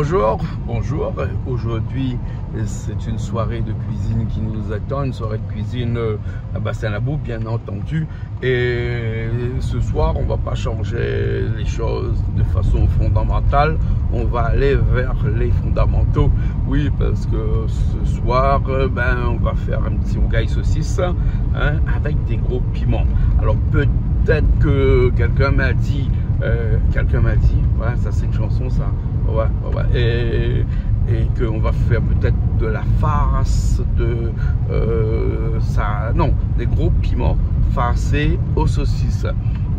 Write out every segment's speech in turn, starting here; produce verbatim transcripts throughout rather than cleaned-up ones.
Bonjour, bonjour. Aujourd'hui, c'est une soirée de cuisine qui nous attend, une soirée de cuisine, euh, à Bassin Labou, bien entendu. Et ce soir, on va pas changer les choses de façon fondamentale. On va aller vers les fondamentaux. Oui, parce que ce soir, euh, ben, on va faire un petit rougail saucisse, hein, avec des gros piments. Alors, peut-être que quelqu'un m'a dit, euh, quelqu'un m'a dit, ouais, ça c'est une chanson, ça. Ouais, ouais, ouais. Et, et qu'on va faire peut-être de la farce, de, euh, ça, non, des gros piments farcis aux saucisses.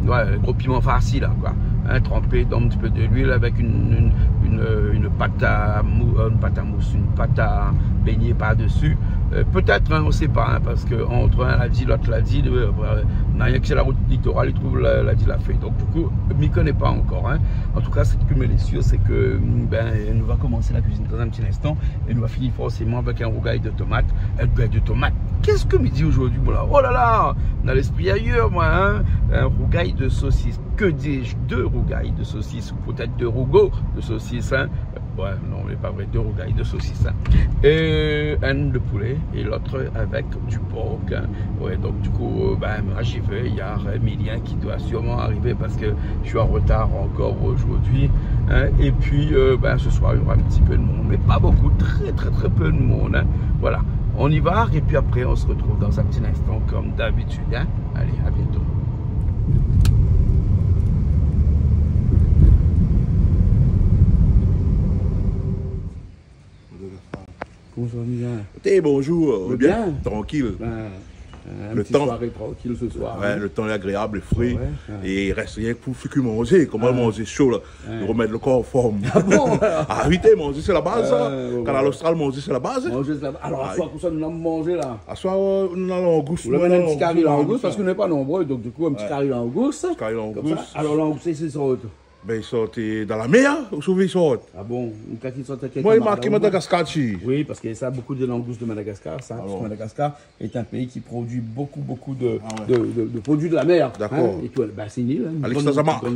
Ouais, gros piments farcis, là, quoi. Hein, trempés dans un petit peu de l'huile avec une, une, une, euh, une pâte à mou-, euh, une pâte à mousse, une pâte à beignet par-dessus. Euh, peut-être, hein, on sait pas, hein, parce que entre un l'a dit, l'autre l'a dit, euh, euh, na rienk si la rout litoral i trouv la, la di la fé. Donc, du coup, mi koné pa ankor, hein. En tout cas, ce qui m'est sûr, c'est que, ben, nou va komansé la cuisine dans un petit instant et nou va finir forcément avec un rougail de tomates. Un rougail de tomates. Qu'est-ce que mi di aujourd'hui, moi, là ? Oh là là, on a l'esprit ailleurs, moi, hein. Un rougail de saucisses. Que dis-je ? Deux rougails de saucisses, ou peut-être deux rougails de saucisses, hein. Ouais, non, mais pas vrai, deux rougails de saucisses, hein. Et un de poulet et l'autre avec du porc, hein. Ouais, donc du coup, euh, ben, moi, j'y vais. Il y a Emilien qui doit sûrement arriver parce que je suis en retard encore aujourd'hui, hein. Et puis, euh, ben, ce soir, il y aura un petit peu de monde, mais pas beaucoup, très, très, très peu de monde, hein. Voilà, on y va. Et puis après, on se retrouve dans un petit instant, comme d'habitude, hein. Allez, à bientôt. Bonjour, Miguel. Té, bonjour, bien ? Bien. Tranquille. Ben, euh, un petit soirée tranquille ce soir, hein. Le temps est agréable et frais. Ouais, ouais. Et il reste rien que pour faire que manger. Comment manger chaud, là ? Ouais. Remettre le corps en forme. Ah bon ? Ah oui, té, manger, c'est la base, ça. Ouais, ouais. Kanal Austral, manger, c'est la base. Manger, c'est la base. Alors, aswar, kosa nou manz la ? Aswar, euh, nou néna langous. Ou la amenn in ti kari langous, langous, parce que nou lé pa nombreux, donc du coup, un petit kari langous. Petit kari langous. Comme ça. Alors, langous, c'est, c'est autre. Ben, i sort, euh, dan la mèr, ou sou i sort. Ah bon ? Kan i sort, moin, i mark Madagascar dsi. Oui, parce que ça, beaucoup de langoustes de Madagascar, ça, parce que Madagascar est un pays qui produit beaucoup, beaucoup de, de, de, de produits de la mer, hein. D'accord. Et tout, ben, c'est une île, hein, une grande, une grande, voilà.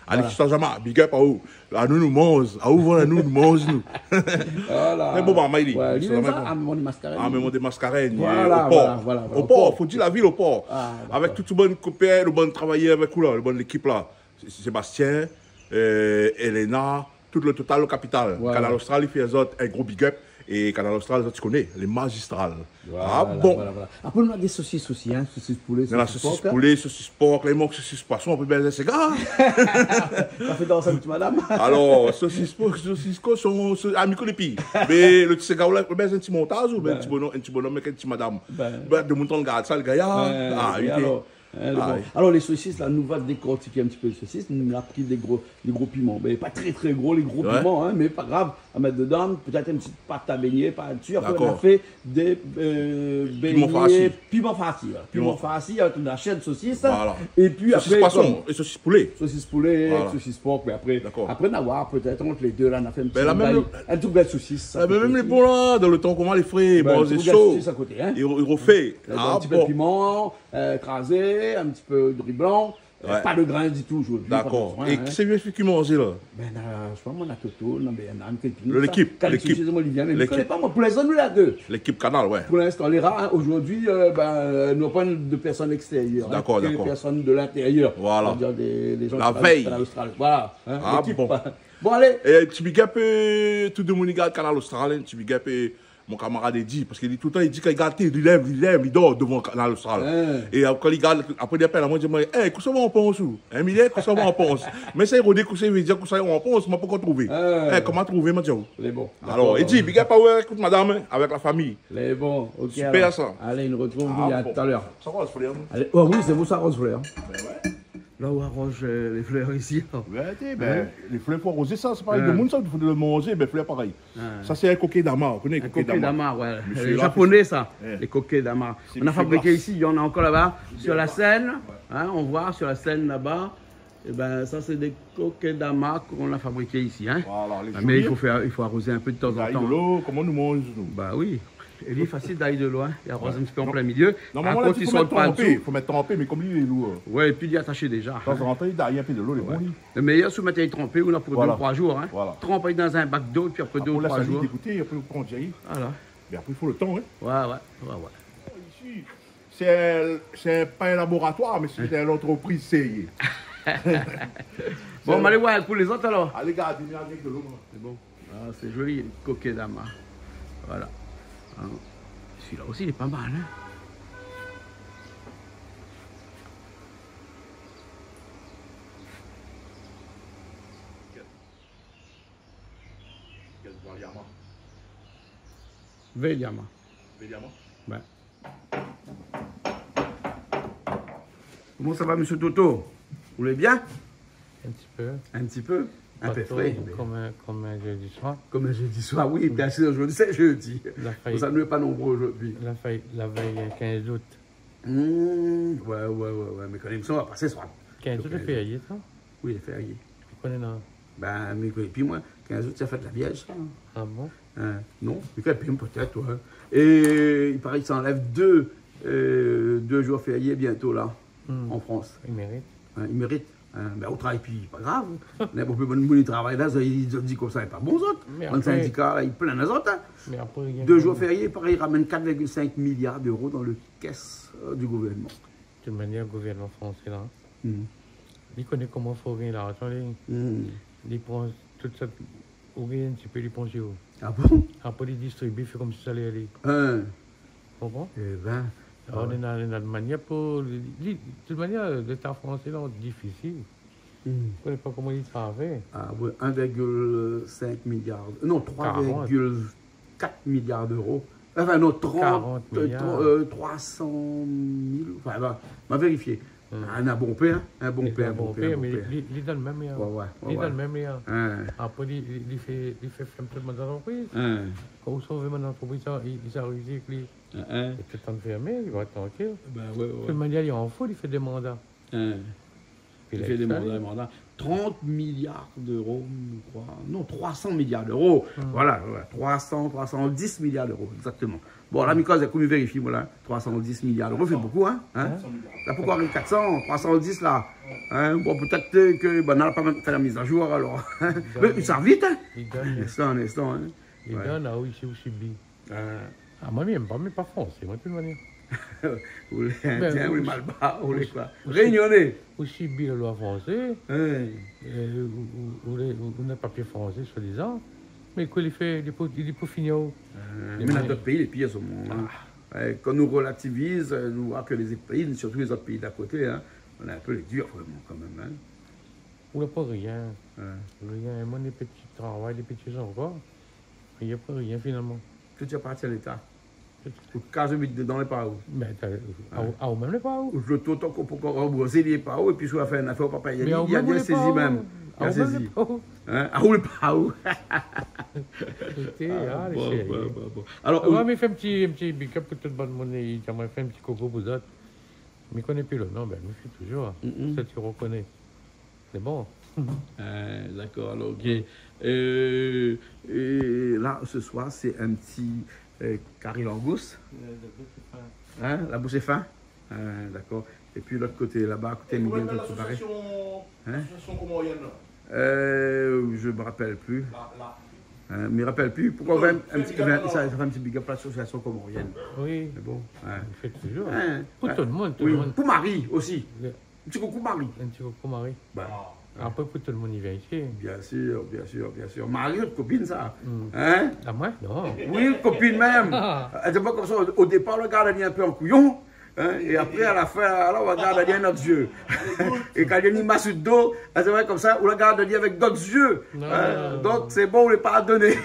Alix Tazama, big up aou. Anou nou manz, aou vann anou, nou manz nou. Voilà. Mé bon, ben, Maïli, ouais, li, sa va, sa, mé bon. Ah, mé mon dé maskarèn, euh, au port. Voilà, voilà, voilà, au port. Au port, fo di la vil, au port. Ah, d'accord. Avec tout bann kopin, le bann travayèr avec ou la, le bann lékip la. Sé-, Sébastien, euh, Elena, tout le total, le kapital. Ouais, ouais. Kanal Austral, i fé azot in gro big up. É Kanal Austral, zot i koné, lé mazistral. Voilà, ah bon ? Voilà, voilà. Apré, nou néna dé sosis osi, hein, sosis poulé, sosis pork. Néna la sosis poulé, sosis pork, la, i mank sosis poison, apré, ben, sé gar. Sa fé dans in ti madam. Alors, sosis pork, sosis koshon, so-, ah, mi koné pi. Mé le ti séga la, ben, sé in ti montaz oubien in ti bonom, in ti bonom avèk in ti madam. Ben, demoun i gard sa, le gayar. Ah, oui, alors. Hein, le bon. Alors, les saucisses, là, nou va décortiquer un petit peu les saucisses. Nou la pri dé gro, dé gro piman. Mé pa très, très gros, les gros piments, hein, mais pas grave. À mettre dedans, peut-être une petite pâte à beignets par-dessus. D'accord. Après, on a fait des, euh, beignets piment farci, voilà. Piment farci, avec une hachée de saucisse. Voilà. Et puis après, saucisse poisson et saucisse poulet. Saucisse poulet, saucisse pork, mais après, après, on va voir peut-être entre les deux, là, on a fait un petit rougail, un petit rougail saucisse à côté aussi. Ben, la mèm, la mèm lé bon, la, dan le tan koman lé fré, ben, bon, sé sho. Un petit rougail saucisse à côté, hein. É ou, ou refé. Avec un petit peu de piment, euh, écrasé, un petit peu de riz blanc, euh, pas de grain du tout aujourd'hui, pas besoin, hein. D'accord. É kisa i vien fé ki manzé la ? Ben, euh, je sais pas, moi, on a Toto, non, ben, on a une copine, ça. L'équipe, l'équipe. Moi, il vient, mais je connais pas, moi, pour l'instant, nous, là, deux. L'équipe Kanal, ouais. Pour l'instant, les rares, hein, aujourd'hui, euh, ben, euh, nous prenons de personnes extérieures, hein, d'accord, que des personnes de l'intérieur. Voilà. C'est-à-dire des, des gens qui travaillent sur Kanal Austral. La veille. Voilà, hein, l'équipe. Ah bon. Bon, allez. É in ti big up, euh, tout demoun i gard Kanal Austral, in ti big up, euh, mon kamarad Eddy, parske li, toultan, li di, kan li gard, li lèv, li lèv, li dor devan Kanal Austral. Hein. É, euh, kan li gard, apré, li apèl amoin, li di amoin, "Eh, kosa ou pans ou ? Hein, Miguel, kosa ou pans?" Mé sa, li rodé kosa i vé dir, kosa ou pans, ma pankor trouvé. Hein. Eh, koman trouvé, ma di aou ? Lé bon. Alors, d'accord. Eddy, big up aou, ékout madam, hein, avec la famille. Lé bon, ok. Super, ça. Allez, nou retrouv tout à l'heure. Sa va, Florian ? Allez, oh oui, sé pou sa, Rose Fleur. Ben ouais. La ou aroz, euh, lé flèr isi, la. Ouais, té, ben, lé flèr, fo arozé sa, sé parèy, demoun sa, i fo le manzé, ben, flèr parèy. Ah. Sa, sé in kokedama, ou koné kokedama ? In kokedama, ouais. Japonais, sa, lé kokedama. On a fabriqué ici, il y en a encore là-bas, sur la Seine, hein, on voit sur la Seine là-bas. Eh ben, ça, c'est des kokedama qu'on a fabriqué ici, hein. Voilà, lé zoli. Ah, mais il faut faire, il faut arroser un peu de temps en temps. Koman nou manz, nou ? Bah oui. É li lé fasil d'alé dolo, in. Li aroz in ti pé an plin milié. Normalman, la, i fo mèt tranpé, fo mèt tranpé, mé kom li lé lour. Ouais, épi li lé atashé déza, in. Tanzantan, i done in pé dolo, lé bon, li. Lo méyèr, si ou mèt ali tranpé, ou na pou dé ou troi zour, in. Voilà. Tranp ali dan in bak dolo, épi apré dé ou troi zour. Apré, ou lès ali dégouté, apré, ou pran ali. Voilà. Mé apré, i fo lo tan, in. Ouais, ouais, ouais, ouais. Isi, sé, sé pa in laboratoir, mé sé in antrepriz sérié. Bon, nou va alé voir pou lézot, alor. Alé gard, mi ariv avèk dolo, moin. Sé bon. Ah, c'est joli, koké dama. Voilà. Ah, celui-là aussi, il est pas mal, hein. Veliama. Veliama. Ben. Koman sa va, mésyé Toto ? Ou lé bien ? In ti pé. In ti pé ? In pé fré, mé kom in, kom in jédi soir. Kom in jédi soir, oui, bien sûr, aujourd'hui c'est jeudi. La fèy. Pou sa nou lé pa nonbré zordi. La fèy, la vèy kinz out. Hmm, ouais, ouais, ouais, ouais, mé kan mèm sa va pasé, sa va. Kinz out, lé férié, sa ? Oui, lé férié. Ou koné, non ? Ben, mé épi moin, kinz out, sé la fèt la Vièrj, sa. Ah bon ? Hein, non, mé kan mèm, pétèt, ouais. É i paré i anlèv dé, euh, dé zour férié bientôt, la, an Frans. I mérit. Hein, i mérit. Hein, ben, ou travay pi, pa grav. Mé bon, bann moun i travay la, sa, i di konmsa, lé pa bon, zot. Bann sindika la, i plinn azot, hein. Mé apré, i gingn dé zour férié, i paré i ramèn kat virgil sink miliar d'éro dan le kès, euh, du gouvèrnman. De tout manièr, gouvèrnman fransé la, li koné koman fo gingn larzan, li. Li pran tout sa, ou gingn in ti pé, li pran si ou. Ah bon ? Apré, li distribié, fé konmsi sa lé ali. Hein. Konpran ? Eh ben. Alor, néna, néna de manièr pou li, li, de tout manièr, léta fransé la, difisil. Ou koné pa koman li travay. Ah ouais, un virgule cinq milliard, non, trois virgule quatre milliards d'euros. Enfin, non, trente, quarante milliards. Euh, trois cent mille, enfin, ben, ma vérifié. Ah, in bon pé, hein, in bon pé, in bon pé, in bon pé. Li, li, li done mèm, li, hein. Ouais, ouais, ouais. Li done mèm, li, hein. Hein. Apré, li, li, li fé, li fé fèrm tout bann antrepriz. Hein. Kan ou sov bann antrepriz, sa, li, li sa réisi èk li. Hein, hein. Li té tann fèrmé, li va èt trankil. Ben ouais, ouais. De tout manièr, li an fou, li fé dé manda. Hein. Li fé dé manda, dé manda. Trente milliards d'euros, je crois. Non, trois cents milliards d'euros. Voilà, voilà. Trois cents, trois cent dix milliards d'euros, exactement. Bon, la, mi koz, komi vérifié, voilà, trois cent dix milliards d'euros, c'est beaucoup, hein, hein ? Hein ? La, poukoi ariv kat san, trois cent dix, la ? Hein ? Bon, pétèt ke, ben, la pa mèm fé la mise à jour, alor. Mé sa vit, hein ? Li done. In instan, in instan, hein. Li done, ah oui, sé osi bien. Ah, moin, mi èm pa, mi lé pa fransé, moin, de tout manièr. Ou lé indien, ou lé malbar, ou lé koi ? Rényoné. Ou sibir la loi fransé, euh, ou, ou, ou lé, ou, ou na papié fransé, soi-dizan, mé koi li fé, li pou, li pou fini aou. Euh, mé dan dot péi, lé pir, an se moman, hein. Ah. Euh, kan nou rélativiz, euh, nou voi ke lé zot péi, sirtou lé zot péi d'a koté, hein, nou lé in pé lé dir, vréman, kan mèm, hein. Ou la pa rien. Hein. Rien, moin, dé ti travay, dé ti ankor. Rien, pa rien, finalman. Tout i apartien a Léta. Tout. Ou kaz vit dedan, lé pa ou. Mé, euh, a ou, a ou mèm, lé pa ou. Ou loto, tank ou pankor ranboursé, lé pa ou, épi si ou la fé in afèr, ou pa péyé, li la sézi mèm. Li la sézi. Hein ? A ou, lé pa ou. Ékout, ah, lé sérié. Bon, bon, bon, bon. Alor, mi fé in ti, in ti big up pou tout bann moun, é mi fé in ti koukou pou zot. Mi koné pi lo non, ben, mi fé touzour. Sa, ti rokoné. Sé bon. Euh, dakor, alor, ok. Euh, é la, se soir, sé in ti, euh, kari langous. Euh, la boush lé fin. Hein, la boush lé fin ? Hein, dakor. Épi lot koté, laba, koté Miguel, koman i apèl lasosiasion, lasosiasion komorièn la ? Euh, je me rappelle plus. La, la. Hein, mi rapèl pi. Poukoi ou fé in, in ti, sa, sa fé in ti big up lasosiasion komorièn. Oui. Sé bon. Hein. Li fé touzour. Hein, pou tout lo moun, tout lo moun. Pou Marie osi. In ti koukou Marie. In ti koukou Marie. Ben. Apré, pou tout lo moun i vien isi. Biensir, biensir, biensir. Marie, out kopine, sa. Hein ? A moin ? Non. Oui, out kopine mèm. Ah. Sé pa konmsa, o, o dépar, ou la gard ali in pé an kouyon. Hein ? É apré, a la fin, alor, ou la gard ali in not zié. É kan li ni mas sou do, sé vré, konmsa, ou la gard ali avèk dot zié. Non. Hein ? Donk, sé bon, ou lé pardoné.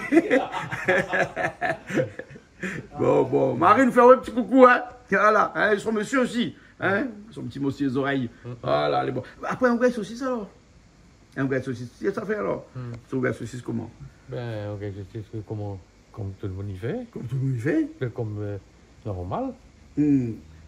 Bon, bon. Marie, nou fé in ti koukou, hein. Voilà, hein, son mésyé osi. Hein ? Son ti mésyé zorèy. Voilà, lé bon. Apré, in rougay sosis, alor ? In rougay sosis, sé sa fé, alor ? Sé in rougay sosis koman ? Ben, in rougay sosis, koman ? Kom tout lo moun i fé. Kom tout lo moun i fé ? Ben, kom, euh, normal.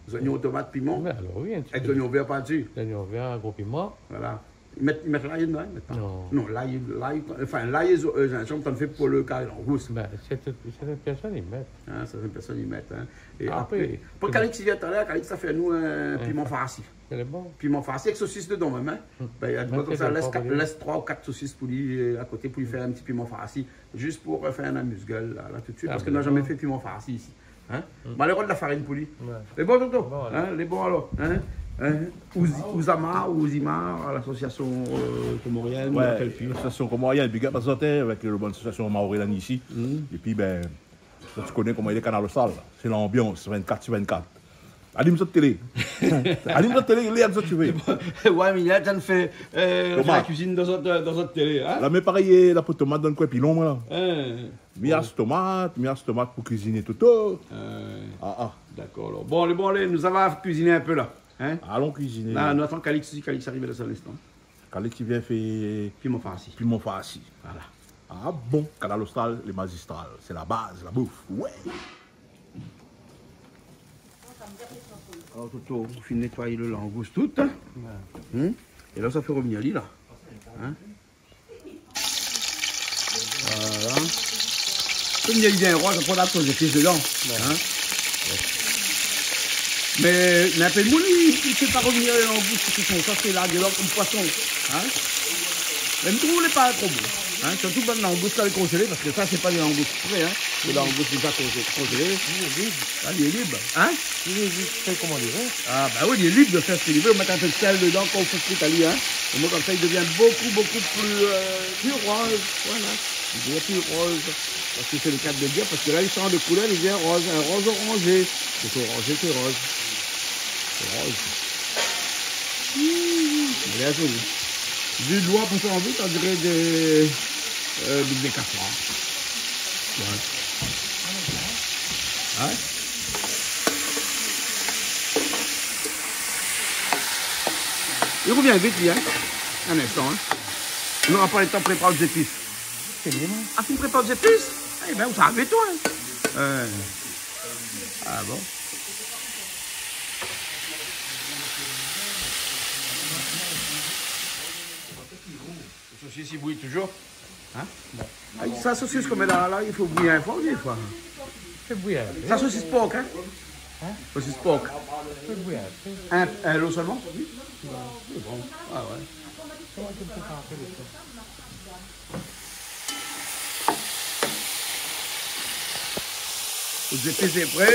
Zoignon, tomat, piman ? Ben alor, oui, in ti pé. Avèk zoignon vèr par dsi ? Zoignon vèr, gro piman. Voilà. I mèt, i mèt lay dedan, i mèt pa. Non. Non, lay, lay, anfin, lay é zo-, euh, zinzanm, sa i fé pou lo kari langous. Bin, sèrtin, sèrtin pèrsone i mèt. In, sèrtin pèrsone i mèt, in. É apré, apré, pou Calix i vien talèr, Calix sa fé anou in piman farsi. Lé bon. Piman farsi avèk sosis dedan mèm, in. Bin, i di konmsa, lès troi ou kat sosis pou li, euh, a koté pou li fé in ti piman farsi, zis pou, euh, fé in amuse-gueule la, la tout de suite, parske nou la zamé fé piman farsi isi. In ? Maléré de la farine pou li. Lé bon, Toto ? Bon, alor. In ? Lé bon, alor. In ? Ouzi-, Ouzama, Ouzima, lasosiasion, euh, komorièn, mi rapèl pi. Lasosiasion komorièn, big up azot, in, avèk lo bann asosiasion maoré la isi. Épi, bin, sa, ou koné koman i lé, Kanal Austral la. Sé lanbians, vinn-kat sur vinn-kat. Alim zot télé. Alim zot télé, lé zot i vé. Ouais, mé la, ou fé, euh, fé la kuizine dan zot, dan zot télé, in ? La, mé parèy, la po tomat dan lo koin pilon, moin la. In. Mi ash tomat, mi ash tomat pou kuiziné Toto. Ah, ah. Dakor, alor. Bon, alé, bon, alé, nou sava kuiziné in pé la. In ? Alon kuiziné. La, nou atann Calix, Calix i ariv dan in instan. Calix i vien fé piman farsi. Piman farsi. Voilà. Ah bon, Kanal Austral, lé mazistral. Sé la baz, la bouf. Ouais. Alor, Toto, ou fine nétoy lo langous tout, in ? Ouais. Hmm ? É la, sa fé revnir li la. In ? Voilà. Kom li lé bien roz, apré, ou la poz zépis dedan. Ouais. In ? Mé, mé in pé moun, i, i fé pa revnir langous, sé konmsa, sé la, dedan, kom poison. In ? Mé mi trouv lé pa tro bon. In ? Sirtou bann langous la, lé konzélé, parske sa, sé pa dé langous fré, in. Dé langous déza konzé-, konzélé. Li lé lib. Ah, li lé lib. In ? Li lé lib, fé koman li vé. Ah, bin oui, li lé lib de fèr sak li vé. Ou mèt in pé d'sèl dedan, kan ou fé kui ali, in. É moin, konmsa, li devien bokou, bokou pli, euh, pli roz. Voilà. Li devien pli roz. Parske sé lo ka de dir, parske la, li sanz de koulèr, li devien roz. In roz oranzé. Sé oranzé, sé roz. Sé roz. Mmh, lé zoli. Vu de loin, pou sa anvi, sa diré dé, euh, dé, dé kasoir. Ouais. In ? Li revien vit, li, in. In instan, in. Nou nora pa lo tan prépar zépis. Fini, non ? Ah, fine prépar zépis ? Eh bin, ou sava vit, ou, in. Euh. Ah bon ? Sosis i bouy toujour. In ? Ah, sa sosis koméla la, i fo bouy in pé, défoi. Fé bouy in pé. Sa sosis por, in ? In ? Sosis por. Fé bouy in pé. In, in lo sèlman ? Sé bon. Ah ouais. Koman ou pé fé sa ? Zépis lé pré,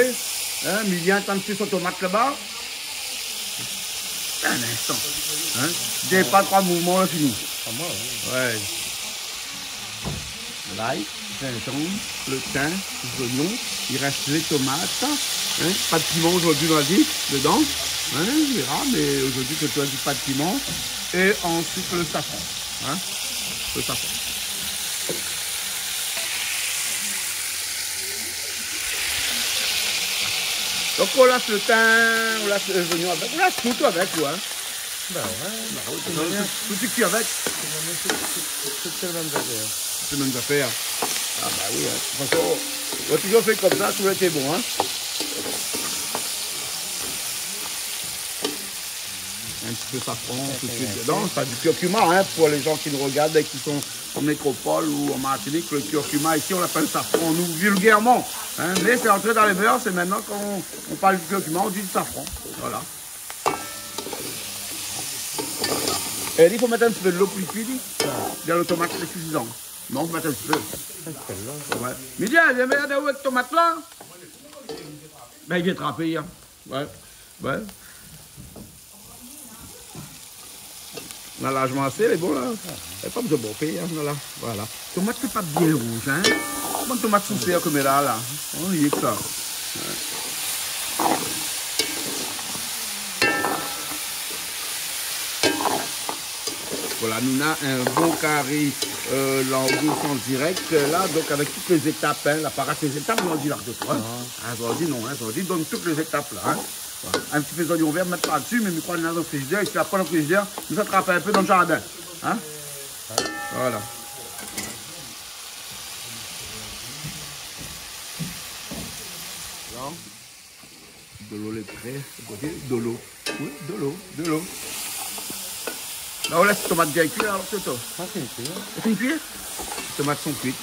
in, mi vien atann si son tomat laba. In instan, in. Dé pa troi mouvman, la fini. Ah, moin, oui. Ouais. Lay, zinzanm, lo tin, zoignon, i rès lé tomat, in. Pa d'piman zordi, nou la di, dedan, in, ou vèra, mé zordi, sé toi di pa d'piman. É ansuit, lo safran, in, lo safran. Donk, ou las lo tin, ou las lé zoignon avèk, ou las tout avèk, ou, in. Bin ouais. Bin oui, tout, tout i kui avèk. Tout, tout, tout, tout sé lo mèm zafèr. Sé lo mèm zafèr. Ah bin oui, in. De tout fason, ou la toujour fé konmsa, toujour été bon, in. In ti pé safran tout suit dedan. Sé pa di kurkuma, in, pou lé jan ki nou rogard é ki son an métropol ou an Martinik, lo kurkuma, isi, nou lapèl safran, nou, vilgèrman, in, mé sé antré dan lé mèrs, é mintnan, kan nou parl di kurkuma, nou di safran. Voilà. É li, fo mèt in ti pé dolo pou li kui, li. Dolo, tomat, sé sifizan. Non, fo mèt in ti pé. In ti pé dolo. Ouais. Mé li, li mèt dolo avèk tomat la. Bin, li vien trapé, in. Ouais. Ouais. Nou la larjman asé, lé bon la. É pa bezoin bonpé, in, voilà. Voilà. Tomat lé pa bien rouz, in. Bann tomat sou sèr koméla la. On y est que sa. Ouais. Voilà, nou na in bon kari, euh, langous an dirèk, euh, la, donk avèk tout lé zétap, in, la pa rat lé zétap, nou la di la, in. Non. In, zordi non, in, zordi donn tout lé zétap la, in. Voilà. In ti pé zoignon vèr, mèt pa dsi, mé mi kroi nou néna dan frizidèr, é si la pa dan frizidèr, nou sa trap in pé dan zardin. In ? Voilà. Alor, dolo lé pré, koté dolo. Oui, dolo, dolo. La, ou lès tomat bien kui, alor, Toto. Sa, sé kui. Sé fine kui ? Tomat lé kui.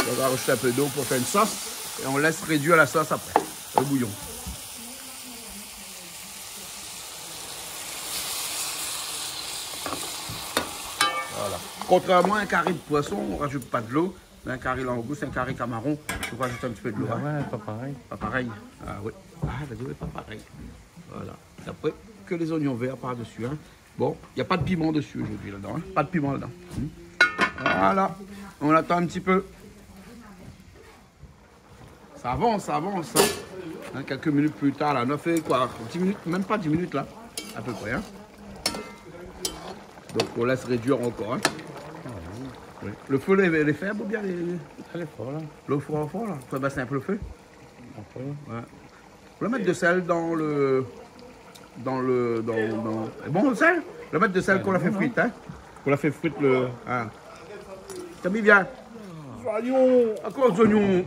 On va rajouter un peu d'eau pour faire une sauce et on laisse réduire la sauce après, le bouillon. Voilà. Contrairement à un carry de poisson, on rajoute pas de l'eau. Un carry langouste, un carry camaron, on rajoute un petit peu de l'eau, hein. Ouais, pas pareil. Pas pareil. Ah oui. Ah, la dure est pas pareil. Voilà. Et après, que les oignons verts par-dessus, hein. Bon, il n'y a pas de piment dessus aujourd'hui, là-dedans, hein. Pas de piment là-dedans. Hmm. Voilà. On attend un petit peu. Ça avance, ça avance, hein. Hein, quelques minutes plus tard, là, on a fait quoi ? Dix minutes, même pas dix minutes, là, à peu près, hein. Donc, on laisse réduire encore, hein. Oui. Le feu, il est, il est faible ou bien il est... Lé for, la. Le feu, fort, là. Faut baisser un peu le feu. Après. Ouais. Ou la mèt de sèl dan le, dan le, dan, dan, bon, le sèl ? Ou la mèt de sèl kan ou la fé frit, hein ? Kan ou la fé frit le, hein. Camille, vien. Zoignon. Ankor zoignon.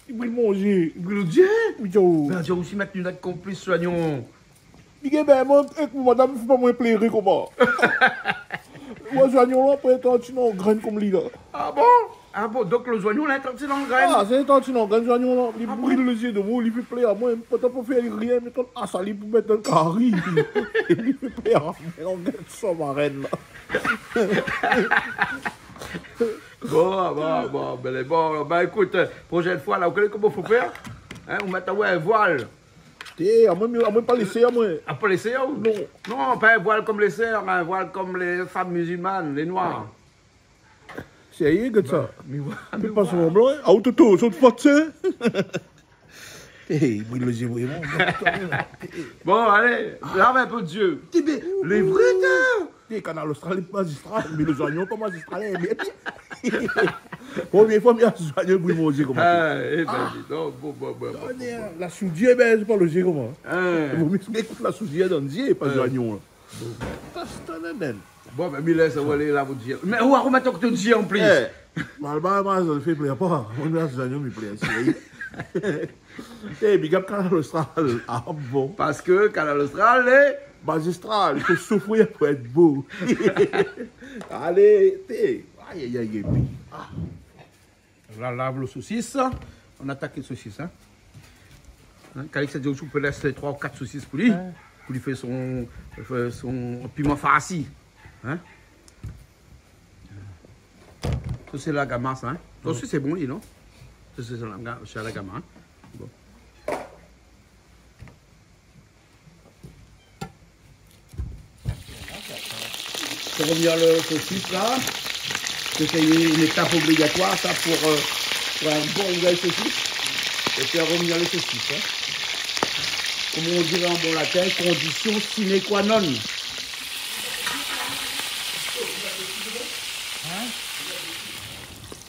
I bril mon zié. I bril out zié ? Oui, Joe. Bin, Joe osi mèt linèt konplis zoignon. Li gingn, bin, moin, èk mon madam, fo pa moin pléré koman. Oué, zoignon la, apré, tantine an grin konm li la. Ah bon ? Ah bon, donk le zoignon la, tantine an grin. Ah, sé tantine an grin, zoignon la. Li bril le zié de moin, li fé plèr amoin. Pourtan, pou fé rien, mé kan, ah, sa li pou mèt dan le kari. Li fé plèr amoin, an grin son marèn la. Bon, bon, bon, bin, bon, bin, ékout, euh, proshèn foi, la, ou koné koman fo fèr ? Hein, ou mèt, oué, in voil. Té, amoin, amoin pa lésèr, amoin. Ah, pa lésèr, ou ? Non. Non, pa in voil konm lésèr, in voil konm lé fanm mizilman, lé noir. Sérié, gard sa. Bin, mé oué, mé pa sanblan, hein. Ah, ou, Toto, sot fot, sé. Té, i bril le zié, vréman. Bon, alé, lav in pé out zié. Té, bin, lé vré, té. Té, Kanal Austral, lé mazistral, mé le zoignon pa mazistral, hein, mé... Promié foi mi oi zoignon i bril mon zié koman. Ah, ébin, di donk, bon, bon, bon, bon, bon. La soudièr, bin, sé pa le zié koman. Hein. Vo mié ékout la soudièr dan le zié, pa zoignon, la. Bon, bin. Bon, bin, mi lès aou alé lav out zié. Mé ou armèt ankor out zié an plis. Eh, mal, mal, mal, sa fé plèr pa. Moin, mi lès zoignon, mi plèr, sé... Eh, big up Kanal Austral. Ah bon. Parske Kanal Austral lé mazistral, i fo soufrir pou èt bo. Alé, té. Ay, ay, ay, épi, ah. La, lav le sosis. On attaque le sosis, hein. Hein, Calix la di ou pé lès troi ou kat sosis pou li. Oué. Pou li fé son, fé son piman farsi. Hein ? Sa sé la gama, sa, hein ? Non, sa sé bon, non ? Sa sé la ga-, sé la gama, hein ? Bon. Pou rovnir le sosis la, sé in étap obligatoire sa pou, euh, pou in bon rougay sosis. É fé rovnir le sosis, hein. Comme on dirait en bon latin, condition sine qua non. Hein ?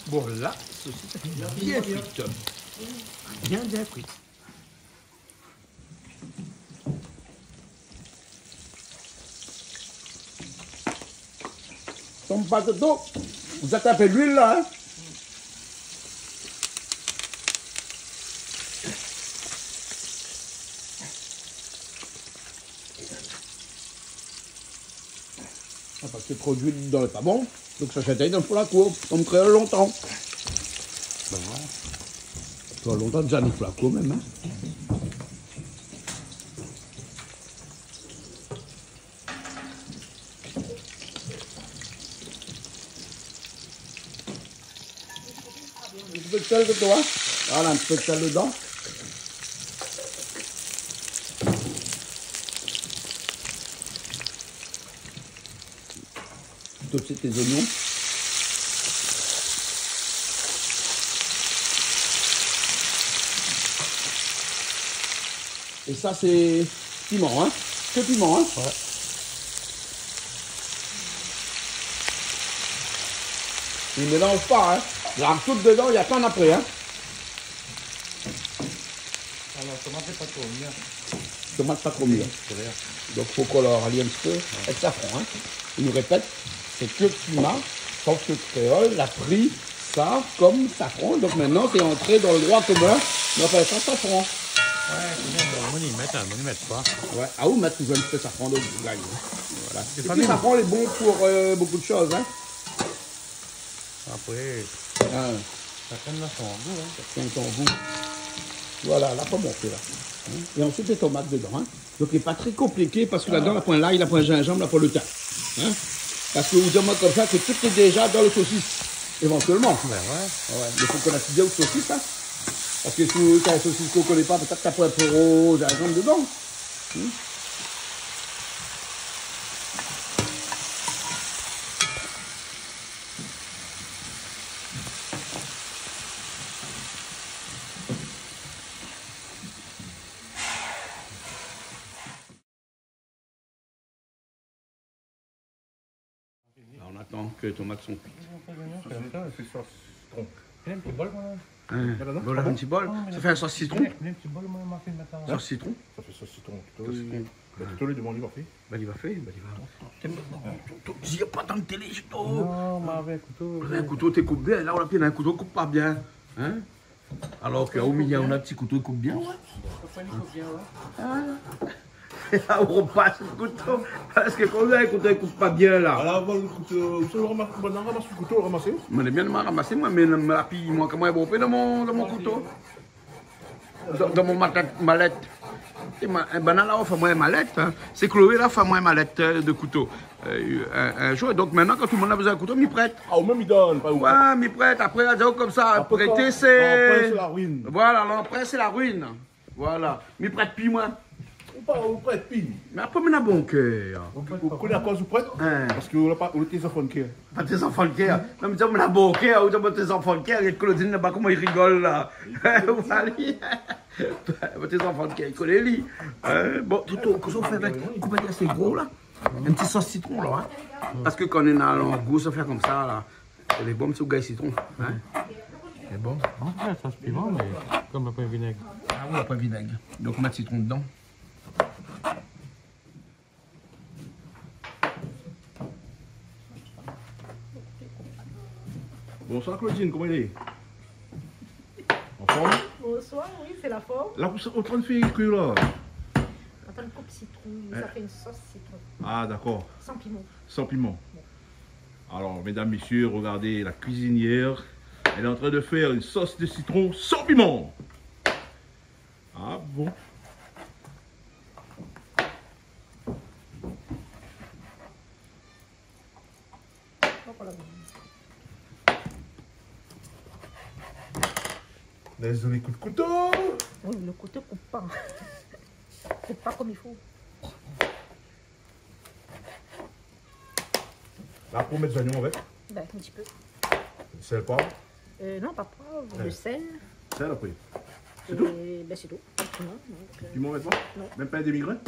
Bon, la, sosis bien frit. Bien, bien frit. Tonm pa, Toto. Ou zèt in pé luil la, hein. Ah, parske tro d'luil dedan lé pa bon. Donk sa, sa té dan le fo la kour, konm kréol lontan. Bin oué. Kréol lontan, déza, dan le fo la kour mèm, hein. In ti pé de sèl, Toto, hein. Voilà, in ti pé de sèl dedan. Tout de suite les oignons. Et ça, c'est piment, hein ? Que piment, hein ? Ouais. Il mélange pas, hein ? Larg tout dedan, i atann apré, hein ? Ah non, tomat lé pa tro mir. Tomat pa tro mir. Sé vèr. Donk fo koloré in ti pé avèk safran, hein. Mi répèt, sé ke pima, sof ke kréol la pri sa konm safran. Donk mintnan sé antré dan le droi komin, nou apèl sa safran. Ouais, sé bien, bon, mi mèt, hein, mi mèt pa. Ouais. Ah, ou mèt toujour in ti pé safran dan lo gagn, hein. Voilà. Sé pa bien. Épi safran lé bon pou, euh, bonpé de shoz, hein. Apré, ah, shakinn na son gou, hein. Shakinn son gou. Voilà, la, koman ou fé la. Hein ? É ansuit, lé tomat dedan, hein. Donk, lé pa tré konpliké parske ladan, la poin lay, la poin zinzanm, la poin lo tin. Hein ? Parske ou di amoin konmsa ke tout lé déza dan lo sosis, évantièlman. Ben ouais. Ouais, mé fo koné bien lo sosis, hein. Parske si ou néna in sosis ke ou koné pa, pétèt na poin poireau, zinzanm dedan. Hmm ? La, on atann ke tomat son kui. Sa sé, sa sé sos sitron. Mèt in ti bol, moin. Hein, voilà, in ti bol. Sa fé in sos sitron. Mèt in ti bol, moin, ma fé mèt la. Sos sitron. Sa fé sos sitron. Sos sitron. Bin, Toto, li demann, li va fé. Bin, li va fé, bin, li va. Di pa dan télé, Toto. Non, ma avèk kouto. Avèk kouto, té koup bien. La, ou la pran in kouto, koup pa bien. Hein ? Alor ke o milié, ou na ti kouto i koup bien, ouais. Parfoi i koup bien, ouais. Ah. La, ou ropas lo kouto. Parske kan ou na in kouto i koup pa bien, la. Ala, bon, lo kouto, ou sa ramas, bon, ramas lo kouto, ramasé. Moin lé bien, moin la ramasé, moin, mé, mé la pi, moin, koman i bon, dan mon, dan mon kouto. Dan, dan mon malèt, malèt. É ma, é banna la, ou fé amoin in malèt, hein. Sé Chloé la, fé amoin in malèt, euh, de kouto. Euh, in, in zour. Donk, mintnan, kan tout demoun na bezoin kouto, mi prèt. Ah, ou mèm, i donn, pa ou ? Ouais, mi prèt. Apré, la di aou konmsa, prèté, sé, l'emprunt, c'est la ruine. Voilà, l'emprunt, c'est la ruine. Voilà. Mi prèt pi, moin. Ou pa, ou prèt pi. Mé apré, mi na bon kèr. Ou, ou koné akoz ou prèt ? Hein. Parske ou la pa, ou té zanfan d'kèr. Pa té zanfan d'kèr. Non, mé mi di aou, mi na bon kèr, ou di amoin té zanfan d'kèr, gard Claudine laba, koman li rigol, la. Voilà. Pa té zanfan d'kèr, li koné, li. Hein, bon, Toto, kosa ou fé avèk, koup in pé asé gro, la. In ti sos sitron, la, hein. Parske kan néna langous, sa fé konmsa, la. Lé bon, ti gay sitron, hein. Lé bon. Non, sé sos piman, mé konm la poin vinèg. Ah oui, la poin vinèg. Donk, ou mèt sitron dedan. Bonsoir, Claudine, koman i lé ? Anform ? Bonsoir, oui, sé la form. La, ou sa, ou antrinn fé kui, la ? Antrinn koup sitron, mé sa fé in sos sitron. Ah, dakor. San piman. San piman. Bon. Alors, mesdames, messieurs, regardez la cuisinière. Elle est en train de faire une sauce de citron sans piment. Ah bon ? Hop là. Lès zoli kou d'kouto. Oui, lo kouto i koup pa. Koup pa konm i fo. La, pou mèt zoignon avèk. Bin, in ti pé. Sèl, poiv. Euh, non, pa poiv, lo sèl. Sèl apré. Sé tou ? É bin, sé tou. Non, non, donk, euh, piman, mèt pa ? Non. Mèm pa in demi grin ?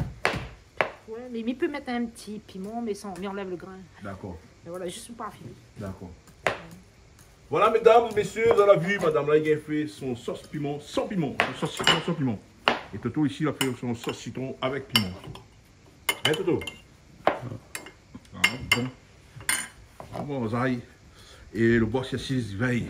Ouais, mé mi pé mèt in ti piman, mé san, mi anlèv lo grin. Dakor. É voilà, zis pou pa afilé. Dakor. Voilà, mesdames, messieurs, zot la vi, madam la, li la fé son sos piman san piman. Son sos sitron san piman. É Toto, isi, la fé son sos sitron avèk piman. Hein, Toto ? Ah, bon. Ah, bon, zay. É lo boss, li asiz, li vèy.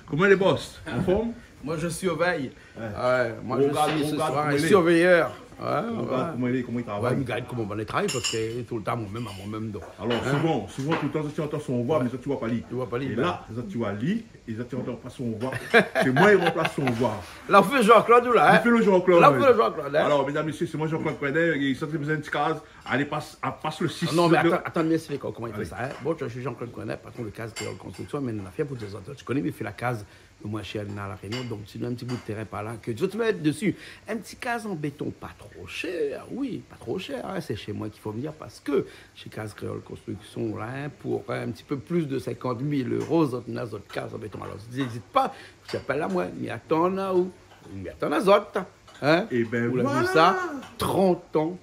Koman i lé, boss ? Anform ? Moi, je surveille. Ouais. Ouais, moi, je suis ce soir un surveilleur. Ouais, ouais. Ou gard koman i lé, koman i travay. Ouais, mi gard koman i travay, parske toultan, moin mèm, amoin mèm, donk. Alor, souvan, souvan, toultan, zot i antann son voi, mé zot i voi pa li. Ou voi pa li, bin. É la, zot i voi li, é zot i antann pa son voi. Sé moin, li ranplas son voi. La, ou fé Jean-Claude, ou la, hein ? Li fé lo Jean-Claude, oui. La, ou fé lo Jean-Claude, hein ? Alors, mesdames, messieurs, c'est moi Jean-Claude Coinnet, et ça, c'est besoin de case. Allez, passe, ah, passe le six. Non, mé atann, atann, mi èksplik aou koman i fé sa, hein. Bon, je suis Jean-Claude Coinnet, patron de Case Créole Construction, mé nou la fé pou dé zot. Ou koné, mi fé la kaz lo moin shèr na La Rényon, donk si nou na in ti bout tèrin par la, ke zot i mèt desi. In ti kaz an béton, pa tro shèr, oui, pa tro shèr, hein, sé shé moin k'i fo vnir, parske shé Case Créole Construction, la, hein, pou, euh, in ti pé plis de sinkant mil éro, zot na zot kaz an béton. Alor, zot i ézit pa, zot i apèl amoin, mi atann aou, mi atann azot, hein. Ébin voilà. Ou la vi sa, trant an,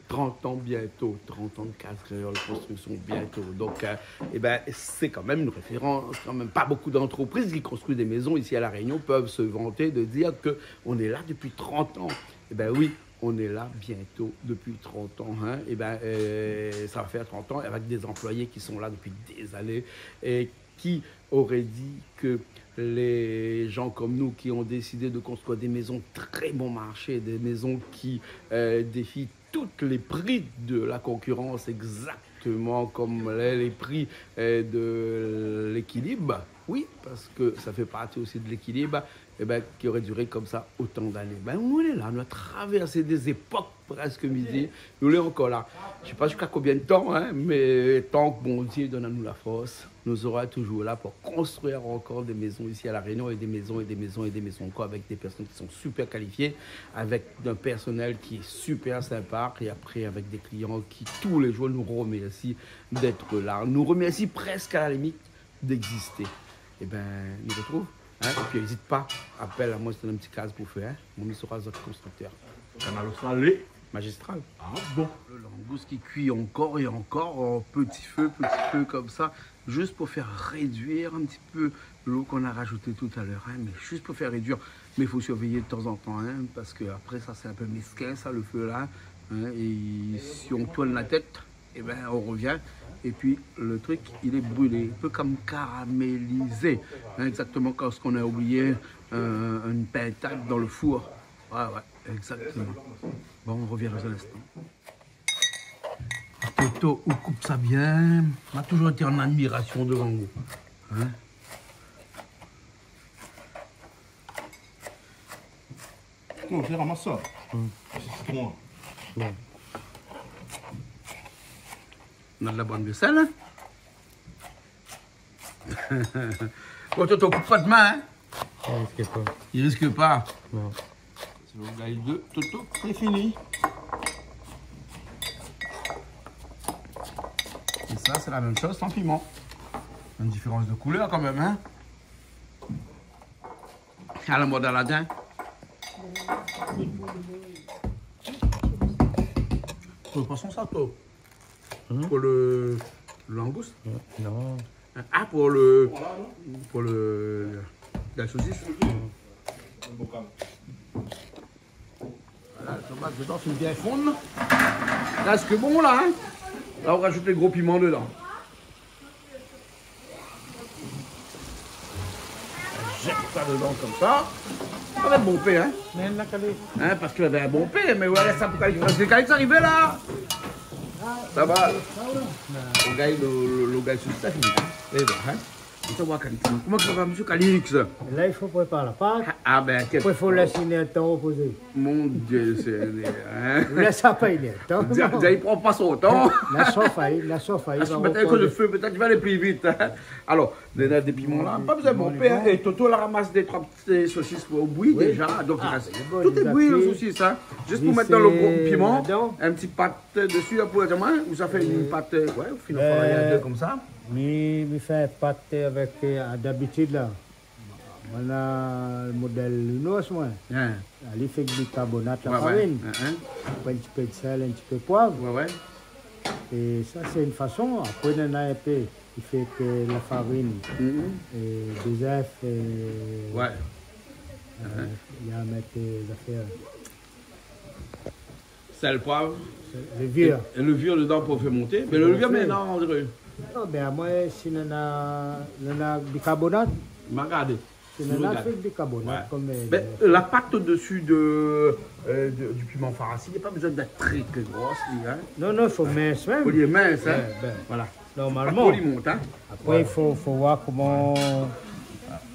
trant an bientôt, trant an de Case Créole Construction bientôt. Donk, euh, ébin, sé kan mèm in référans, kan mèm. Pa bonpé d'antrepriz ki konstrui dé mézon isi La Rényon i pé se vanté de dir ke nou lé la dopi trant an. Ébin oui, nou lé la bientôt dopi trant an, hein. Ébin, euh, sa va fé trant an avèk dé anployé ki lé la dopi dé zané é ki noré di ke, Les gens comme nous qui ont décidé de construire des maisons très bon marché, des maisons qui, euh, défient toutes les prix de la concurrence, exactement comme les, les prix, euh, de l'équilibre. Oui, parce que ça fait partie aussi de l'équilibre, eh ben, qui aurait duré comme ça autant d'années. Ben, nou lé la, nou la travèrs des époques presque midi. Nou lé ankor la. Je sais pas jusqu'à combien de temps, hein, mais tant que Bondié i donn anou la force, nous serons toujours là pour construire encore des maisons ici à La Réunion, et des maisons, et des maisons, et des maisons encore, avec des personnes qui sont super qualifiées, avec un personnel qui est super sympa, et après avec des clients qui tous les jours nous remercient d'être là, nous remercient presque à la limite d'exister. Eh ben, nou retrouv, hein, épi ézit pa, apèl amoin si ou néna in ti kaz pou fé, hein. Moin mi sra zot konstriktèr. Kanal Austral lé magistral. Ah bon ? Le langous qui cuit encore et encore en petit feu, petit feu comme ça, juste pour faire réduire un petit peu l'eau qu'on a rajoutée tout à l'heure, hein, mais juste pour faire réduire. Mais il faut surveiller de temps en temps, hein, parce que après ça, c'est un peu mesquin, ça, le feu là, hein, et si on tourne la tête, eh ben, on revient, et puis le truc, il est brûlé, un peu comme caramélisé, hein, exactement comme ce qu'on a oublié, euh, une pintade dans le four. Ouais, ouais, exactement. Bon, on revient dans un instant. Toto, ou koup sa bien. Ma toujour été an admirasion dovan ou. Hein ? Non, sé ramas sa. Hmm. Sé sitron. Bon. Nou na de la bone vésèl, hein ? Bon, Toto, koup pa out min, hein ? I risk pa. I risk pa. Non. Sé lo rougay de Toto, sé fini. É sa, sé la mèm shoz, san piman. In diférans de koulèr kan mèm, hein ? A la mod Aladin. Pou lo poison sa, Toto ? Hmm ? Pou lo, lo langous ? Non. Ah, pou lo, pou lo, la sosis. Voilà, lo tomat dedan, fine bien fonn. Prèsk bon la, hein. La, ou rajout lé gro piman dedan. Zèt sa dedan konmsa. Sa va èt bon pé, hein. Mé la kalé. Hein, parske la va èt bon pé, mé voilà, sa pou kalé, parske kalé sa arivé la. Sa va. Lo gay, lo, lo, lo gay sou sa fini. Lé bon, hein. Sa va, Calix. Koman sa va, mésyé Calix ? La, i fo prépar la pat. Ah, ah, ben, kèl... Apré, fo lès in èr tan repozé. Mon Dieu Seigneur, hein ? Lès sa pa in èr tan. Dia, dia, i pran pa son tan. La sof, hein, la sof, hein. Parske si ou mèt in kou de fé, pétèt i va alé pli vit, hein. Alor, néna dé piman la, pa bezoin bon pé, hein. É Toto la ramas dé troi ti sosis pou bouyi déja, donk i rès. Tout lé bouyi, lo sosis, hein. Jis pou mèt dan lo gro piman, in ti pat desi, la, pou la diamant, ou sa fé in pat, ouais, ou fine fé in dé konmsa. Mi, mi fé in pat avèk, euh, dabitid la. Moin na modèl Nounours, moin. Hein. Li fé èk bikarbonat la farine. Hein, hein. Apré, in ti pé de sèl, in ti pé poiv. Ouais, ouais. É sa, sé in fason. Apré, néna in pé, li fé èk la farine. Mhm. É dé zèf, é, ouais, euh, li mèt, euh, zafèr. Sèl, poiv. Levir. É, é levir dedan pou fé monté. Mé lo levir, mé non, André. Non, ben, amoin, si néna, néna bikarbonat. Ma gardé. Si néna, fé bikarbonat, ouais, konm, euh, ben, la pat odsi de, euh, de, du piman farsi, na pa bezoin d'èt trè, trè gro, li, hein. Non, non, fo mins mèm. Fo li mins, hein. Ouais, ben, voilà. Normalman. Fo pa tro li mont, hein. Apré, i fo, fo voir koman.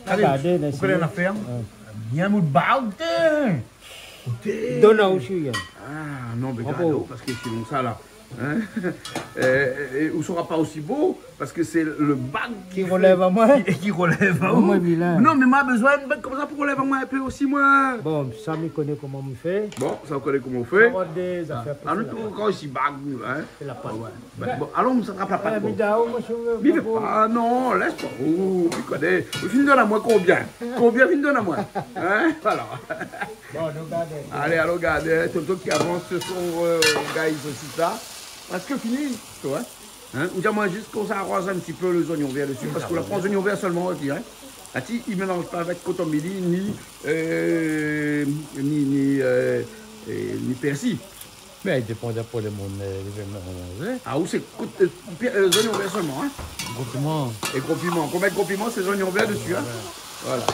Alé, gardé, ou koné lafèr, hein. Ouais. Bien moud bag, té. Donn aou osi, Yann. Ah, non, mé gard, parske sinon sa la, hein. Euh, é ou sra pa osi bo, parske sé lo bag ki relèv amoin. Ki, ki relèv aou. Non, mé ma bezoin in bag konmsa pou relèv amoin in pé osi, moin. Bon, sa, mi koné koman mi fé. Bon, sa, ou koné koman ou fé. Sa va dé zafèr pou fé la pat. Ah, nou, kan osi bag, nou, hein. Fé la pat. Ah ouais. Ben, bon, alon, sa trap la pat, bon. Mi fé pa, non, lès pa. Ou, ou koné. Ou fine donn amoin konbien ? Konbien ou fine donn amoin ? Hein ? Voilà. Bon, nou gardé. Alé, alon gardé, hein. Toto ki avans son, euh, gay sosis la. Prèsk fini, ou voi. Hein ? Ou di amoin jis konmsa, aroz in ti pé lé zoignon vèr desi, parske ou la pran zoignon vèr sèlman osi, hein. Ati, i mélanz pa avèk koton mili, ni, euh, ni, ni, euh, euh, ni pèrsi. Mé i dépan de pou lo moun, euh, li vé manzé. Ah, ou sé kout, euh, pi-, euh, zoignon vèr sèlman, hein ? Gro piman. É gro piman. Konbien gro piman, sé zoignon vèr desi, hein ? Ouais. Voilà.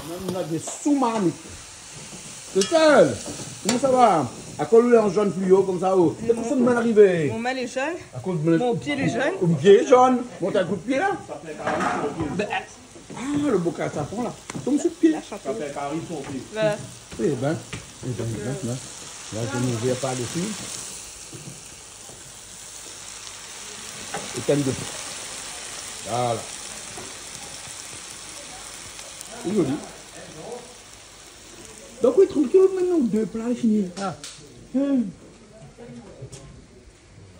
Mèm la dé sou-marmit. Sé sèl. Koman sa va ? Akoz ou lé an zone fluo konmsa, oh ? Sé pou sa ou la arivé. Mon min lé zone. Akoz mon pié lé zone. Mon pié lé zone. Mont in kou d'pié la. Bin, ah, le bokal safran la. Tonm sou pié. La shanté. Sa fé kari son pié. Voilà. Eh bin, eh bin, eh bin, la. La, je me vire par dessus. Étinn le fé. Voilà. Sé zoli. Donk oui, trankil, mintnan, dé pla, lé fini. Ah. Hmm.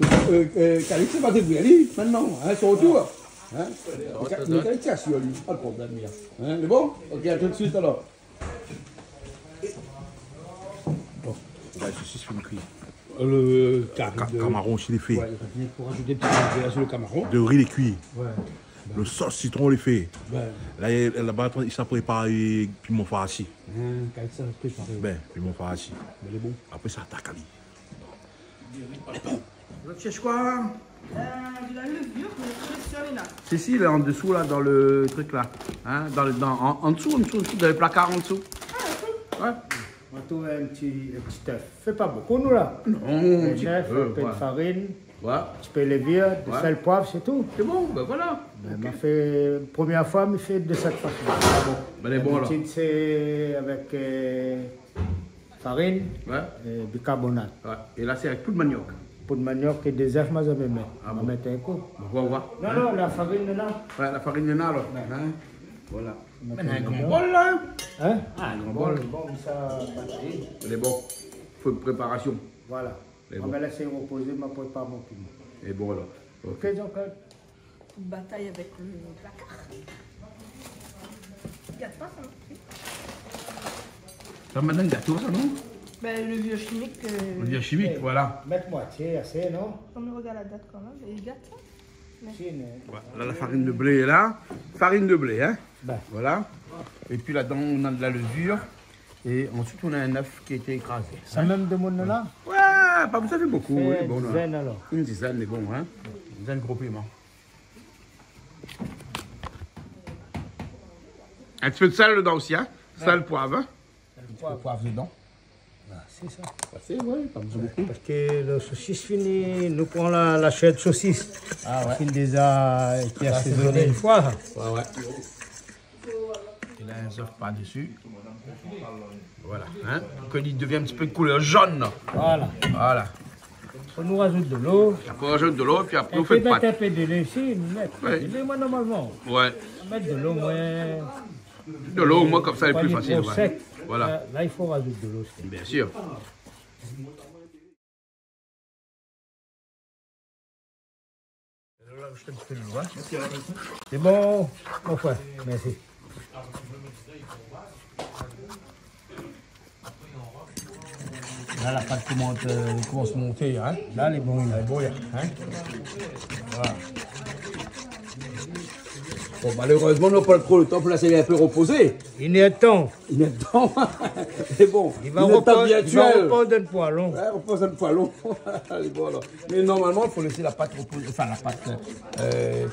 Euh, euh, Calix, sé pa débrouy ali, mintnan, hein, son tour. Hein ? Mé Ca-, mé Calix, sa, si li, pa de problèm, li, hein. Hein, lé bon ? Ok, à tout de suite, alors. Bon. Ouais, sosis fine kui. Euh, le kari de kamaron osi lé fé. Ouais, i rès rienk pou razout in ti pé de vèr su le kamaron. De ri lé kui. Ouais. Le sos sitron lé fé. Ouais. La, laba, i sa prépar, euh, piman farsi. Hein, Calix sa préparé. Bin, piman farsi. Mé lé bon. Apré sa, atak ali. Lé bon. Zot i shèrsh koi ? Euh, de la levure, mé lé sèl la. Si, si, la, an désou, la, dan le truk, la. Hein, dan le, dan, an, an désou, an désou, an désou, dan le plakar an désou. Ah, ok. Ouais. Ou trouv in ti, in ti zèf. Fé pa bonpé, nou, la. Non, in ti zèf, in pé de farine, in ti pé lévir, de sèl, poiv, sé tou. Lé bon, bin voilà. Bin, ma fé, promié foi, mi fé de sèt fason. Ah bon. Bin, lé bon, alor. D'abitid, sé avèk, euh, farine, euh, bikarbonat. Ouais. É la, sé avèk poud maniok. Poud maniok é dé zèf, ma zamé mèt. Ah bon. Ma mèt in kou. Bon, on va voir. Non, non, la farine, la. Ouais, la farine, la, alor. Ouais. Hein ? Voilà. Mèt in gran bol, la. Hein ? Ah, in gran bol. Bon, sa, batay. Lé bon. Fo in préparasion. Voilà. Lé bon. Ma lès repozé, ma prépar mon piman. Lé bon, alor. Ok. Ok, Jean-Claude. Batay avèk le plakar. Gat pa sa, non ? Sa, mintnan, gato, sa, non ? Bin, le vieux chimique, euh, le vieux chimique, voilà. Mèt moitié, asé, non ? On regarde la date quand même, et il gâte ça. Si, mé... Voilà, la, la farine de blé, la. Farine de blé, hein. Bin. Voilà. Et puis là-dedans, on a de la levure. Et ensuite, on a un œuf qui a été écrasé. Sa mèm demoun la ? Ouais, pa bezoin fé bonpé, oui, bon, in dizèn, alor. In dizèn, lé bon, hein. In dizèn gro piman. In ti pé de sèl dedan osi, hein. Sèl, poiv, hein. In ti pé poiv dedan. Ah, sé sa. Asé, ouais, pa bezoin bonpé. Parske le sosis fini, nou pran la, la shèr de sosis. Ah ouais. Fini déza, ki lé asézoné in foi. Ouais, ouais. É la, in zèf par desi. Voilà, hein. Ke li devien in ti pé de koulèr zone, la. Voilà. Voilà. Fo nou razout de lo. Apré, on rajoute de l'eau, puis après, on fait une pâte. Mèt in pé de lé isi, mèt de lé, moin, normalman. Ouais. Mèt de lo, moin. De lo, moin, konmsa, lé pli fasil, ouais. Voilà. La, la, i fo razout de lo osi. Bien sûr. Lé bon, mon frèr. Mèrsi. La, la pat i komans, euh, i komans monté, hein. La, lé bon, la. Lé bon, la, hein. Voilà. Bon, malérèzman, nou na pa tro le tan pou lès ali in pé repozé. Inèrtan. Inèrtan. Mé bon, li va repoz, repoz dan le poêlon. Ouais, repoz dan le poêlon. Lé bon, alor. Mé normalman, i fo lès la pat repozé, anfin, la pat, euh,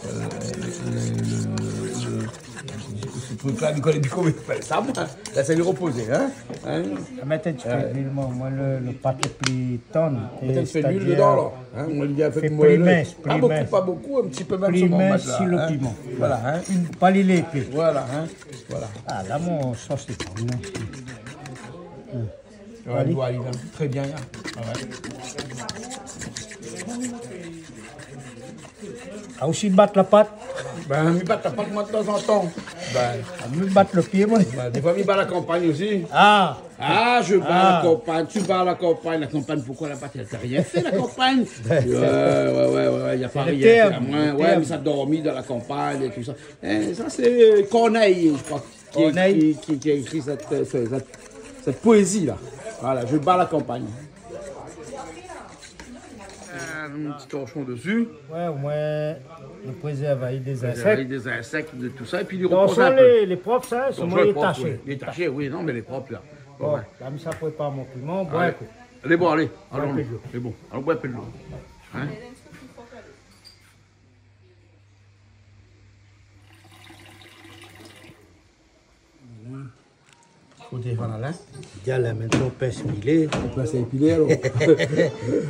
euh, le, le, le, se truk la, mi koné pi koman i apèl sa, moin. Lès ali repozé, hein. Hein ? Mèt in ti pé d'luil, moin, moin, le, le pat lé pli tann. Mèt in ti pé d'luil dedan, alor. Hein, on vient avec le, pli mins, pli mins. Ah, beaucoup, pas beaucoup, un petit peu même seulement, mèt la, hein. Pli mins si le piman. Voilà, hein, une... Pa li lé épé. Voilà, hein, voilà. Ah, la, mon sos lé bon, non ? Ouais, li lé tré bien, hein. Ah ouais. Ah, osi bat la pat ? Bin, mi bat la pat, moin, de tan zan tan. Bin. Ah, mi bat le pié, moin. Bin, défoi, mi bat la kanpagn osi. Ah. Ah, je bats la campagne, tu bats la campagne. La campagne, pourquoi la bataille ? T'as rien fait, la campagne. Ouais, ouais, ouais, ouais, y a pas rien fait, à moins, ouais, mais ça a dormi dans la campagne et tout ça. Hein, ça, c'est, euh, Corneille, je crois, qui, qui, qui, qui a écrit cette, euh, ce, cette, cette poésie-là. Voilà, je bats la campagne. Euh, un petit torchon dessus. Ouais, au moins, nou prézèrv avèk dé zinsèk. Prézèrv avèk dé zinsèk, de tout ça, et puis li repose un peu. Torchon lé, lé prop, sa, torchon lé prop, oui. Lé taché, oui, non, mais lé prop, là. Bon, ouais. La, mi sa prépar mon piman, bon. Allez, bon, allez, alon. Boir in pé d'lo. Lé bon, alon boir in pé d'lo. Hein ? Voilà, la. Bien, la, mintnan, ou pé épilé. Ou pé épilé, alor.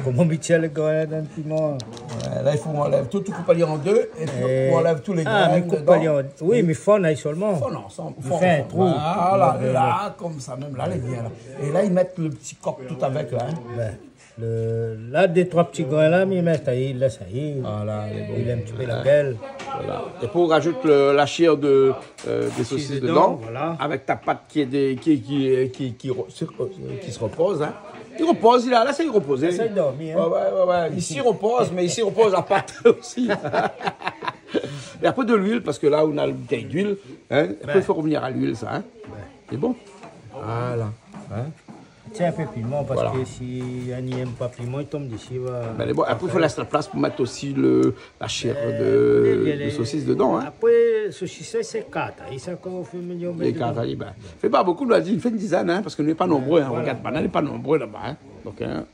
Koman Michel i gingn dan le piman ? Ouais, la, i fo ou anlèv tout, ou koup ali an dé, épi ou anlèv tout lé grin dedan. Ah, mé koup ali an, oui, mé fonn ali solman. Fonn ansanm, fé in trou. Voilà, la, konmsa mèm, la, lé bien, la. É la, i mèt le ti kok tout avèk, la, hein. Ouais. Le, la, dé troi ti grin la, mi mèt ali, lès ali. Voilà, lé bon. I lès in ti pé la gèl. Voilà. É pou rajout le, la shèr de, euh, dé sosis dedan, voilà, avèk ta pat ki lé dé, ki, ki, ki, ki re-, se, euh, ki se repoz, hein. I repoz, li la, la, sa i repoz. Sa i dormi, hein. Ouais, ouais, ouais, ouais. Isi i repoz, mé isi i repoz la pat osi. É apré de luil, parske la, ou na le boutèy d'luil, hein. Apré, i fo revenir a luil, sa, hein. Ouais. Lé bon. Voilà. Hein. Tiens, in pé piman, parske si néna in i èm pa piman, i tonm dési, va. Mé lé bon, apré, i fo lès la plas pou mèt osi le, la shèr de, de sosis dedan, hein. Apré, sosis, sa, sé kat, hein. Sa, kan ou fé mèt, lé kat, hein, ben. Fé pa bokou, nou la di, fé in dizèn, hein, parske nou lé pa nonbré, hein. Voilà. Regard, banna lé pa nonbré laba, hein. Donk, hein,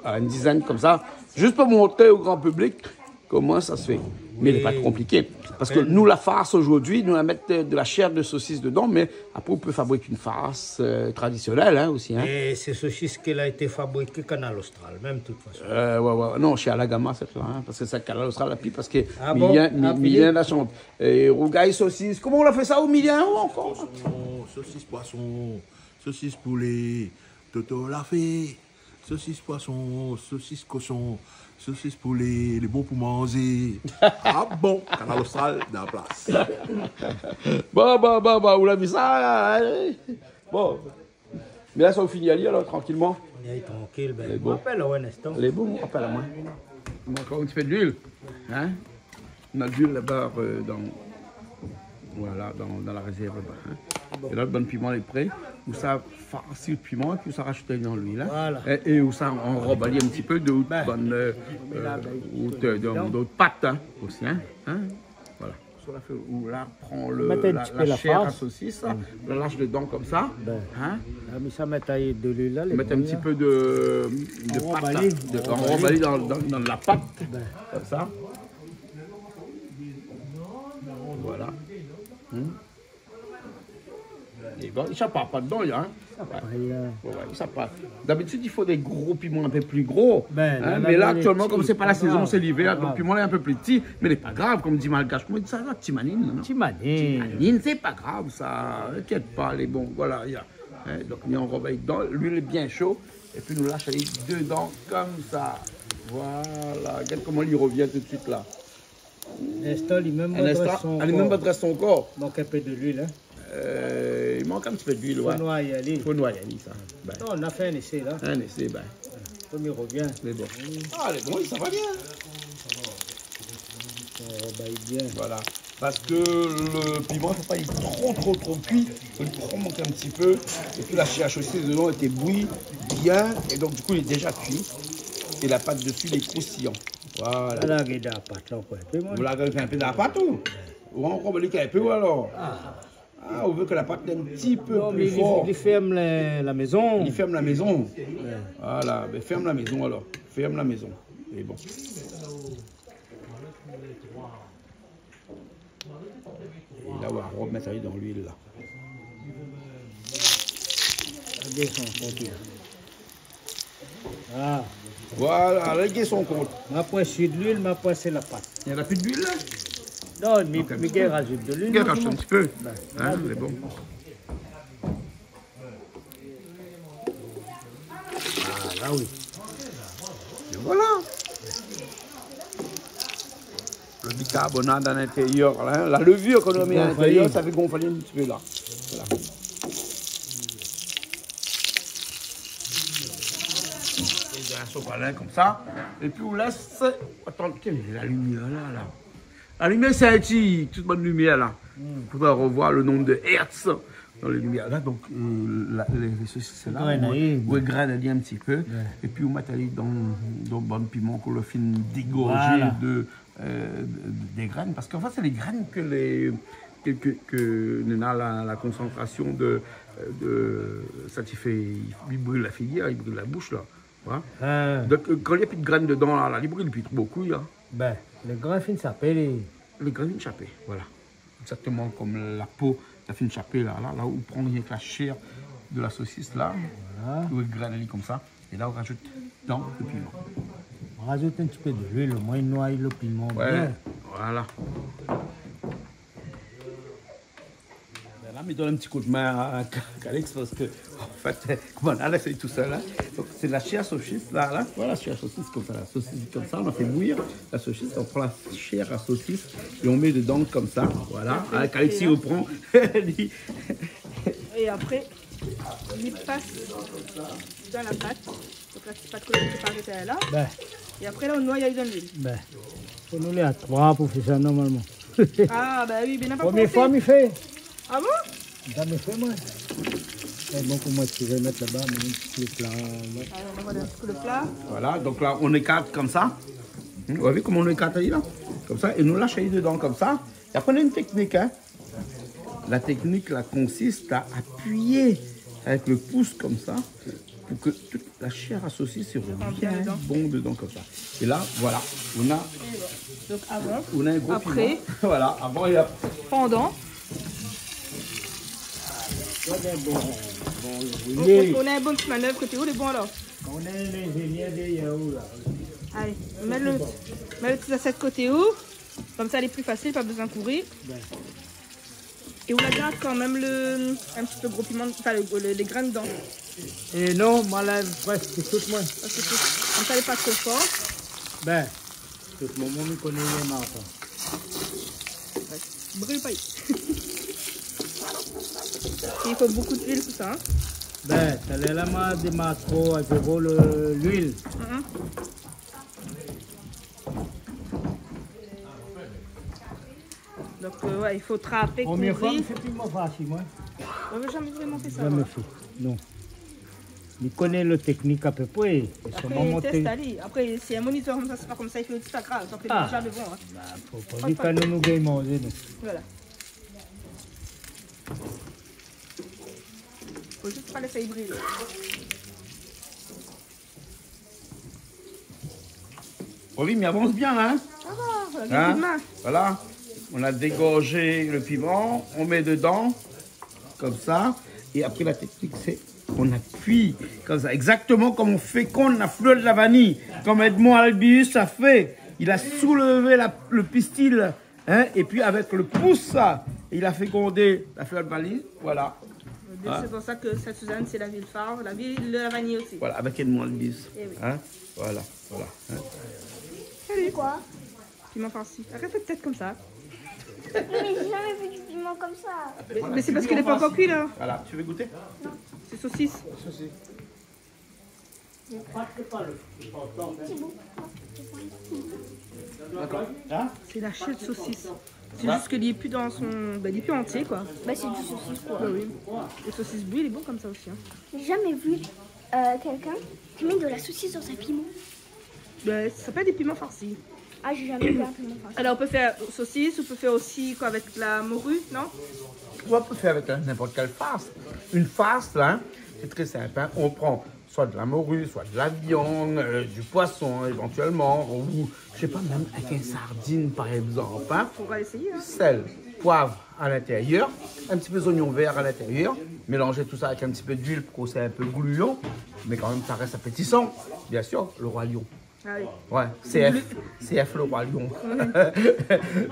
voilà, in dizèn konmsa, zis pou montré o gran piblik koman sa se fé. Mé lé pa konpliké. Parske nou, la fars zordi, nou la mèt de, de la shèr de sosis dedan, mé apré, ou pé fabrik in fars, euh, tradisionèl, hein, osi, hein. É sé sosis ki la été fabriké Kanal Austral, mèm, de tout fason. Euh, ouais, ouais. Non, shé Alagama, sèt-la, hein, parske sé Kanal Austral, la pi, parske Milien, Mi-, Milien la shant. É rougay sosis, koman ou la fé sa, ou, Milien, ou ankor ? Poison, sosis poison, sosis poulé, Toto la fé. Sosis poison, sosis koshon, sosis poulé, lé bon pou manzé. Ah bon, Kanal Austral, dan la plas. Bon, bon, bon, bon, ou la vi sa, hein ? Bon. Mé la, sa ou fini ali, alor, trankilman. Ou lé trankil, ben. Lé bon. Apèl aou in instan. Lé bon, apèl amoin. Ankor in ti pé d'luil, hein ? Nou na de luil laba, euh, dan, voilà, dan, dan la rézèrv laba, hein. Bon. É la, le bann piman lé pré. Ou sa farsi le piman, épi ou sa rajout dan luil, hein. Voilà. É, é ou sa anrob ali in ti pé de, ben, bann, euh, euh, de, de, de pat, hein, osi, hein. Hein. Voilà. Sa la fé, ou la pran le, la, la shèr a sosis, la, la lash dedan konmsa. Ben. Hein ? La, mi sa mèt ali de luil la, lé bon, hein. Mèt in ti pé de, de pat, la. Anrob ali. De, anrob ali dan, dan, dan la pat. Ben. Konmsa. Voilà. Hmm. É bon, i sap pa, pa dedan, hein. Sa pa, ouais, i sap pa. Dabitid, i fo dé gro piman in pé pli gro. Ben, hein, la, mé la, aktièlman, konm sé pa la sézon, sé livèr, donk piman la in pé pli pti, mé lé pa grav, konm di Malgash. Koman i di sa, la ? Timanine, non ? Timanine. Timanine, sé pa grav, sa. Inkièt pa, lé bon. Voilà, ya. Hein, donk, nou anrob ali dedan, luil lé bien sho, épi nou lash ali dedan, konmsa. Voilà, gard koman li revien tout de suit, la. Linstan, li mèm va drès son kor. In instan, li mèm va drès son kor. Mank in pé de luil, hein. Euh, i mank in ti pé d'luil, ouais. Fo noyé ali. Fo noyé ali, sa. Ben. Non, nou la fé in ésé, la. In ésé, ben. Komi revien. Mé bon. Ah, lé bon, sa va bien. Sa va bien. Voilà. Parske le piman, fo pa li lé tro, tro, tro kui. Fo li pran in ti pé. Épi la shèr a sosis dedan lété boui bien. É donk, di kou, li lé déza kui. É la pat dési, lé kroustiyan. Voilà. Ala, gard la pat la, koi. Ou la gingn fé in pé dan la pat, ou ? Ou ankor, ben, li kay in pé, ou alor ? Ah. Ah, ou vé ke la pat lé in ti pé pli for. Non, mé li, li fèrm la, la mézon. Li fèrm la mézon. Ouais. Voilà, ben, fèrm la mézon, alor. Fèrm la mézon. Lé bon. É la, ou va remèt ali dan luil, la. Gard son koté, la. Ah. Voilà, la, gingn son kont. Ma poin si de luil, ma poin sé la pat. Néna pi d'luil, la ? Non, mi, mi gingn rajout de luil. Gingn rajout in ti pé. Ben, hein, rajout in pé. Lé bon. Ah, la, oui. É voilà. Le bikarbonat dan l'intérieur, la, la levure ke nou la mèt dan l'intérieur, sa i fé gonflé in ti pé, la. Voilà. É dan sopalin konmsa. Épi ou lès, atann, tiens, la limièr la, la. La limièr, sé in ti, tout bann limièr la. Hmm. Fodra revoir le nombre de hertz dan lé limièr la. Donk, euh, la, lé, lé sosis, sé la, ou, ou grin ali in ti pé. Ouais. Épi ou mèt ali dan, dan bann piman ke ou la fine dégorjé de, euh, de, de, dé grin. Parske an fèt, sé lé grin ke lé, ke, ke, ke néna la, la konsantrasion de, euh, de, sa i fé, i bril la figir, i bril la boush, la. Voilà. Ah. Donk, euh, kan néna pi de grin dedan, la, la, li bril pi tro bokou, la. Ben, le grin fine shapé, li. Le grin fine shapé, voilà. Exactement comme la peau, la fine shapé, la, la, la, ou pran rienk la shèr de la sosis la. Voilà. Ou grène ali konmsa. É la, ou rajout dan le piman. On rajoute un petit peu de l'huile, au moins, il noie le piment bien. Ouais, voilà. Bin la, mi donn in ti kou d'min a Ka-, Calix parske, an fèt, koman la, la, sé tou sèl, in. Donk, sé la shèr sosis, la, la. Voilà, shèr sosis, konmsa, la. Sosis, konmsa, nou la fé bouyir la sosis, nou pran la shèr a sosis é nou mèt dedan, konmsa, voilà. Apré, in, Calix, sé i la. Repran. É apré, i pas dan la pat. Donk la, sé pa de kolé, sé pa arèt la. Bin. É apré la, nou noy ali dan luil. Bin. Fo nou lé a troi pou fé sa normalman. Ah, bin oui, bin na pa pansé. Promié foi mi fé. Ah bon ? Zamé fé, moin. É bon, pou moin, si mi mèt laba, mé le pla, la. Ah, nou va mèt le pla. Voilà, donk la, nou ékart konmsa. Hmm, ou la vi koman nou ékart ali la ? Konmsa, é nou lash ali dedan konmsa. É apré, nou na in teknik, in. La teknik la konsist a apiyé avèk le pous konmsa pou ke tout la shèr a sosis i rant bien dedan. Rant bien dedan konmsa. É la, voilà, nou na, é bon. Donk avan, nou na in gro piman. Apré. Voilà, avan é apré. Pandan. Bon, bon, bon, oui. Nou, nou na in bon ti manèv koté ou, lé bon alor. Nou na in lingzénièr dèrièr ou la. Alé, mèt le, mèt le ti zasièt koté ou. Konmsa, lé pli fasil, pa bezoin kouri. Bin. É ou la gard kan mèm le, in ti pé gro piman, anfin, le, le, lé grin dedan. É non, moin la prèsk tout, moin. Prèsk tout. Konmsa, lé pa tro for. Bin, tout moman, mi koné lé martan. Bril pa. I fo bonpé d'luil pou sa, in. Bin, talèr la, moin la démar tro a zéro le, luil. Mhm. Donk, euh, ouais, i fo trapé, kouvri. Promié foi mi fé piman farsi, moin. Moin la zamé vréman fé sa, moin. Zamé fé, non. Mi koné le teknik a pé pré. Apré, tès ali. Apré, si in moniteur konmsa, sé pa konmsa i fé, sé pa grav. Donk, lé déza devan, in. Bin, fo pa dir kan nou, nou gingn manzé, nou. Voilà. Fo zis pa lès ali brilé. Oui, mi avans bien, in ? Sa va, nou la gingn kou d'min. Voilà. Nou la dégorz le piman, nou mèt dedan, konmsa. É apré, la teknik, sé, nou apiy konmsa, égzaktoman konm nou fékond la flèr de la vaniy, konm Edmond Albius la fé. Li la soulevé la, le pistil. Hein, épi avèk le pous, sa, li la fékondé la flèr de vaniy, voilà. Donk, sé pou sa ke Sainte-Suzanne, sé la vil far, la vil de la vaniy osi. Voilà, avèk Edmond Albius. Eh oui. Hein, voilà, voilà, hein. Salut. Koi ? Piman farsi. Arèt out tèt konmsa. Mé mi la zamé vu du piman konmsa. Mé, mé sé parske lé pa ankor kui, la. Voilà, tu veux goûter ? Non. Sé sosis. Sosis. D'accord. Hein ? Sé la shèr sosis. Sé zis ke li lé pi dan son, bin, li lé pi antié, koi. Bah, c'est du saucisse, quoi. Bah oui. Le sosis boui, lé bon konmsa osi, hein. J'ai jamais vu, euh, quelqu'un qui met de la saucisse dans un piment. Bin, sa s'appelle des piments farcis. Ah, j'ai jamais vu un piment farci. Alors, on peut faire saucisse, on peut faire aussi, quoi, avec la morue, non ? Ouais, on peut faire avec, euh, n'importe quelle farce. Une farce, là, hein, c'est très simple, hein. On prend soit de la morue, soit de la viande, euh, du poisson éventuellement, ou, je sais pas, même avec une sardine, par exemple, hein. On va essayer, hein. Sel, poivre à l'intérieur, un petit peu d'oignon vert à l'intérieur. Mélanger tout ça avec un petit peu d'huile pour que c'est un peu gluant, mais quand même ça reste appétissant. Bien sûr, le roi lion. Ah oui. Ouais, C F, C F le roi lion.